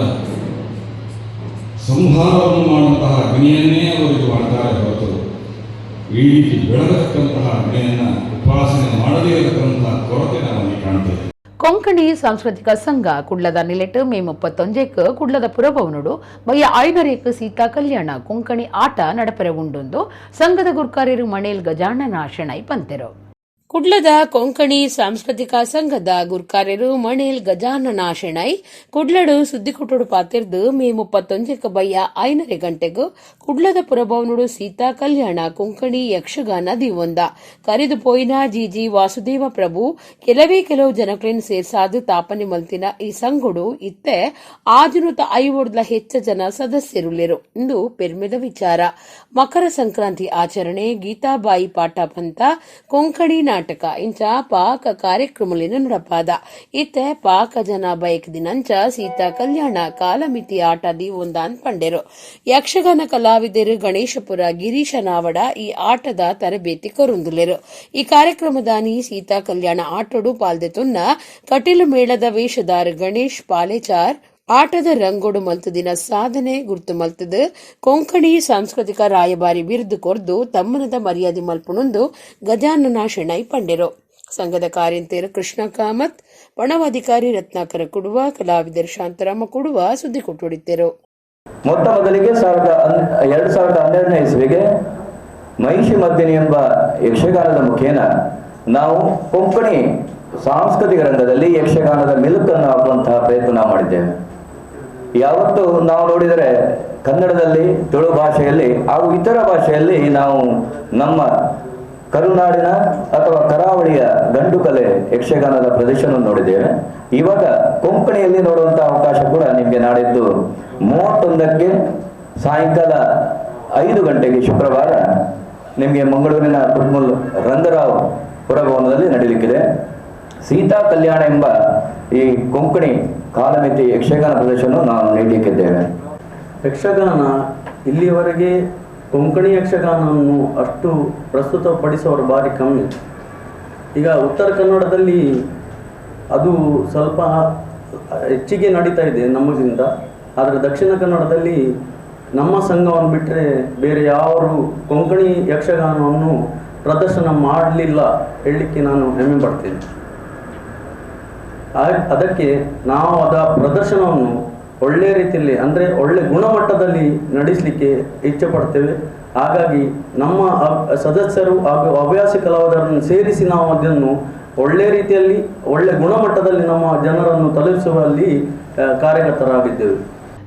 ಸಂಹಾರವನ್ನು ಮಾಡುವಂತಹ ಅಗ್ನಿಯನ್ನೇ ಅವರು ಇದು ಮಾಡ್ತಾರೆ ಹೊರತು ಈ ರೀತಿ ಬೆಳಗತಕ್ಕಂತಹ ಅಗ್ನಿಯನ್ನು ಉಪಾಸನೆ ಮಾಡದೇ ಇರತಕ್ಕಂತಹ ಕೊರತೆ ನಾವಲ್ಲಿ ಕಾಣ್ತೇವೆ. ಕೊಂಕಣಿ ಸಾಂಸ್ಕೃತಿಕ ಸಂಘ ಕುಡ್ಲದ ನಿಲೆಟ್ ಮೇ 31ಕ್ಕೆ ಕುಡ್ಲದ ಪುರಭವನೋಡು ಬಯ್ಯ 5:30ಕ್ಕೆ ಸೀತಾ ಕಲ್ಯಾಣ ಕೊಂಕಣಿ ಆಟ ನಡಪರೆ ಉಂಡೊಂದು ಸಂಘದ ಗುರ್ಕಾರ್ಯರು ಮಣೇಲ್ ಗಜಾನನ ಶೆಣೈ ಪಂತೆರು. ಕುಡ್ಲದ ಕೊಂಕಣಿ ಸಾಂಸ್ಕೃತಿಕ ಸಂಘದ ಗುರ್ಕಾರ್ಯರು ಮಣೇಲ್ ಗಜಾನನ ಶೆಣೈ ಕುಡ್ಲಡು ಸುದ್ದಿಕುಟುಡು ಪಾತಿರ್ದು, ಮೇ 31ಕ್ಕೆ ಬಯ್ಯ 5:30 ಗಂಟೆಗೂ ಕುಡ್ಲದ ಪುರಭವನುಡು ಸೀತಾ ಕಲ್ಯಾಣ ಕೊಂಕಣಿ ಯಕ್ಷಗಾನ ದಿವೊಂದ. ಕರಿದು ಪೋಯಿನ ಜಿಜಿ ವಾಸುದೇವ ಪ್ರಭು ಕೆಲವೇ ಕೆಲವು ಜನಕ್ಲೆನ್ ಸೇರ್ಸಾದು ತಾಪನೆ ಮಲ್ತಿನ ಈ ಸಂಘಡು ಇತ್ತೆ 650ಲ ಹೆಚ್ಚ ಜನ ಸದಸ್ಯರುಲ್ಲೆರು ಇಂದು ಪೆರ್ಮೆದ ವಿಚಾರ. ಮಕರ ಸಂಕ್ರಾಂತಿ ಆಚರಣೆ, ಗೀತಾಬಾಯಿ ಪಾಠ ಪಂತ, ಕೊಂಕಣಿ ನಾಟಕ ಇಂಚ ಪಾಕ ಕಾರ್ಯಕ್ರಮಲಿನ ನಡಪಾದ. ಇತ್ತೆ ಪಾಕ ಜನ ಬೈಕ್ ದಿನಂಚ ಸೀತಾ ಕಲ್ಯಾಣ ಕಾಲಮಿತಿ ಆಟ ದೀವೊಂದಾನ್ ಪಂಡೆರು. ಯಕ್ಷಗಾನ ಕಲಾವಿದರು ಗಣೇಶಪುರ ಗಿರೀಶ ನಾವಡ ಈ ಆಟದ ತರಬೇತಿ ಕೊರುಂದುಲೆರು. ಈ ಕಾರ್ಯಕ್ರಮದಾನಿ ಸೀತಾ ಕಲ್ಯಾಣ ಆಟೋಡು ಪಾಲ್ದೆತುನ್ನ ಕಟೀಲು ಮೇಳದ ವೇಷಧಾರ ಗಣೇಶ್ ಪಾಲೇಚಾರ್ ಆಟದ ರಂಗೋಡು ಮಲ್ತದಿನ ಸಾಧನೆ ಗುರ್ತು ಮಲ್ತದು ಕೊಂಕಣಿ ಸಾಂಸ್ಕೃತಿಕ ರಾಯಭಾರಿ ಬಿರುದು ಕೊರ್ದು ತಮ್ಮನದ ಮರ್ಯಾದೆ ಮಲ್ಪುಣೊಂದು ಗಜಾನನ ಶೆಣೈ ಪಂಡೆರು. ಸಂಘದ ಕಾರ್ಯಂತೆಯರು ಕೃಷ್ಣ ಕಾಮತ್, ಪಣವಾಧಿಕಾರಿ ರತ್ನಾಕರ ಕುಡುವ, ಕಲಾವಿದರು ಶಾಂತರಾಮ ಕುಡುವ ಸುದ್ದಿ ಕೊಟ್ಟುಡಿದ್ದರು. ಮೊಟ್ಟ ಮೊದಲಿಗೆ 2012ನೇ ಇಸ್ವಿಗೆ ಮಹಿಷಿ ಮರ್ದಿನಿ ಎಂಬ ಯಕ್ಷಗಾನದ ಮುಖೇನ ನಾವು ಕೊಂಕಣಿ ಸಾಂಸ್ಕೃತಿಕ ರಂಗದಲ್ಲಿ ಯಕ್ಷಗಾನದ ಮೆಲುಕನ್ನು ಹಾಕುವಂತಹ ಪ್ರಯತ್ನ ನಾವು ಮಾಡಿದ್ದೇವೆ. ಯಾವತ್ತು ನಾವು ನೋಡಿದರೆ ಕನ್ನಡದಲ್ಲಿ, ತುಳು ಭಾಷೆಯಲ್ಲಿ ಹಾಗೂ ಇತರ ಭಾಷೆಯಲ್ಲಿ ನಾವು ನಮ್ಮ ಕರುನಾಡಿನ ಅಥವಾ ಕರಾವಳಿಯ ಗಂಡು ಕಲೆ ಯಕ್ಷಗಾನದ ಪ್ರದರ್ಶನವನ್ನು ನೋಡಿದ್ದೇವೆ. ಇವಾಗ ಕೊಂಕಣಿಯಲ್ಲಿ ನೋಡುವಂತಹ ಅವಕಾಶ ಕೂಡ ನಿಮಗೆ ನಾಡಿದ್ದು 31ಕ್ಕೆ ಸಾಯಂಕಾಲ 5 ಗಂಟೆಗೆ ಶುಕ್ರವಾರ ನಿಮಗೆ ಮಂಗಳೂರಿನ ಕುಟ್ಮುಲ್ ರಂಗರಾವ್ ಪುರಭವನದಲ್ಲಿ ನಡೆಯಲಿಕ್ಕಿದೆ. ಸೀತಾ ಕಲ್ಯಾಣ ಎಂಬ ಈ ಕೊಂಕಣಿ ಕಾಲಮಿತಿ ಯಕ್ಷಗಾನ ಪ್ರದರ್ಶನ ನಾವು ನೀಡಲಿಕ್ಕಿದ್ದೇವೆ. ಯಕ್ಷಗಾನ ಇಲ್ಲಿಯವರೆಗೆ ಕೊಂಕಣಿ ಯಕ್ಷಗಾನವನ್ನು ಅಷ್ಟು ಪ್ರಸ್ತುತಪಡಿಸುವವರು ಭಾರಿ ಕಮ್ಮಿ. ಈಗ ಉತ್ತರ ಕನ್ನಡದಲ್ಲಿ ಅದು ಸ್ವಲ್ಪ ಹೆಚ್ಚಿಗೆ ನಡೀತಾ ಇದೆ ನಮಗಿಂತ. ಆದರೆ ದಕ್ಷಿಣ ಕನ್ನಡದಲ್ಲಿ ನಮ್ಮ ಸಂಘವನ್ನು ಬಿಟ್ಟರೆ ಬೇರೆ ಯಾರು ಕೊಂಕಣಿ ಯಕ್ಷಗಾನವನ್ನು ಪ್ರದರ್ಶನ ಮಾಡಲಿಲ್ಲ ಹೇಳಲಿಕ್ಕೆ ನಾನು ಹೆಮ್ಮೆ ಪಡ್ತೇನೆ. ಅದಕ್ಕೆ ನಾವು ಅದರ ಪ್ರದರ್ಶನವನ್ನು ಒಳ್ಳೆಯ ರೀತಿಯಲ್ಲಿ, ಅಂದರೆ ಒಳ್ಳೆ ಗುಣಮಟ್ಟದಲ್ಲಿ ನಡೆಸಲಿಕ್ಕೆ ಇಚ್ಛೆ ಪಡ್ತೇವೆ. ಹಾಗಾಗಿ ನಮ್ಮ ಸದಸ್ಯರು ಹಾಗೂ ಹವ್ಯಾಸಿ ಕಲಾವಿದರನ್ನು ಸೇರಿಸಿ ನಾವು ಅದನ್ನು ಒಳ್ಳೆಯ ರೀತಿಯಲ್ಲಿ ಒಳ್ಳೆ ಗುಣಮಟ್ಟದಲ್ಲಿ ನಮ್ಮ ಜನರನ್ನು ತಲುಪಿಸುವಲ್ಲಿ ಕಾರ್ಯಕರ್ತರಾಗಿದ್ದೇವೆ.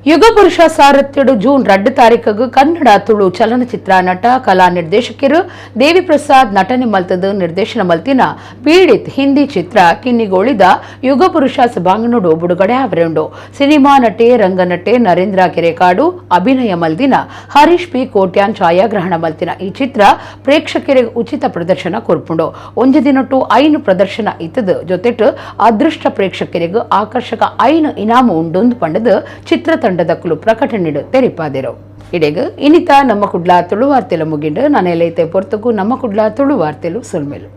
ಯುಗಪುರುಷ ಸಾರಥ್ಯಡು ಜೂನ್ 2 ತಾರೀಖು ಕನ್ನಡ ತುಳು ಚಲನಚಿತ್ರ ನಟ ಕಲಾ ನಿರ್ದೇಶಕರು ದೇವಿಪ್ರಸಾದ್ ನಟನೆ ಮಲ್ತದ ನಿರ್ದೇಶನ ಮಲ್ತಿನ ಪೀಡಿತ್ ಹಿಂದಿ ಚಿತ್ರ ಕಿನ್ನಿಗೋಳಿದ ಯುಗಪುರುಷ ಸಭಾಂಗಣೋಡು ಬಿಡುಗಡೆ ಅವರುಂಡು. ಸಿನಿಮಾ ನಟೆ ರಂಗನಟೆ ನರೇಂದ್ರ ಕೆರೆಕಾಡು ಅಭಿನಯ ಮಲ್ದಿನ ಹರೀಶ್ ಪಿ ಕೋಟ್ಯಾನ್ ಛಾಯಾಗ್ರಹಣ ಮಲ್ತಿನ ಈ ಚಿತ್ರ ಪ್ರೇಕ್ಷಕರಿಗೆ ಉಚಿತ ಪ್ರದರ್ಶನ ಕೊರ್ಪುಂಡು. ಒಂಜಿ ದಿನಟು 5 ಪ್ರದರ್ಶನ ಇತ್ತದ ಜೊತೆಟು ಅದೃಷ್ಟ ಪ್ರೇಕ್ಷಕರಿಗೆ ಆಕರ್ಷಕ 5 ಇನಾಮು ಉಂಡೊಂದು ಪಂಡದು ಚಿತ್ರ ತಂಡದಕ್ಕಲು ಪ್ರಕಟಣೆ ತೆರಿಪಾದಿರು. ಇಡೆಗ ಇನ್ನಿತ ನಮ್ಮ ಕುಡ್ಲ ತುಳು ವಾರ್ತೆಲು ಮುಗಿಂಡು. ನಾನೆಲ್ಲೈತೆ ಪೊರ್ತುಗು ನಮ್ಮ ಕುಡ್ಲ ತುಳು ವಾರ್ತೆಲು ಸುಲ್ಮೇಲು.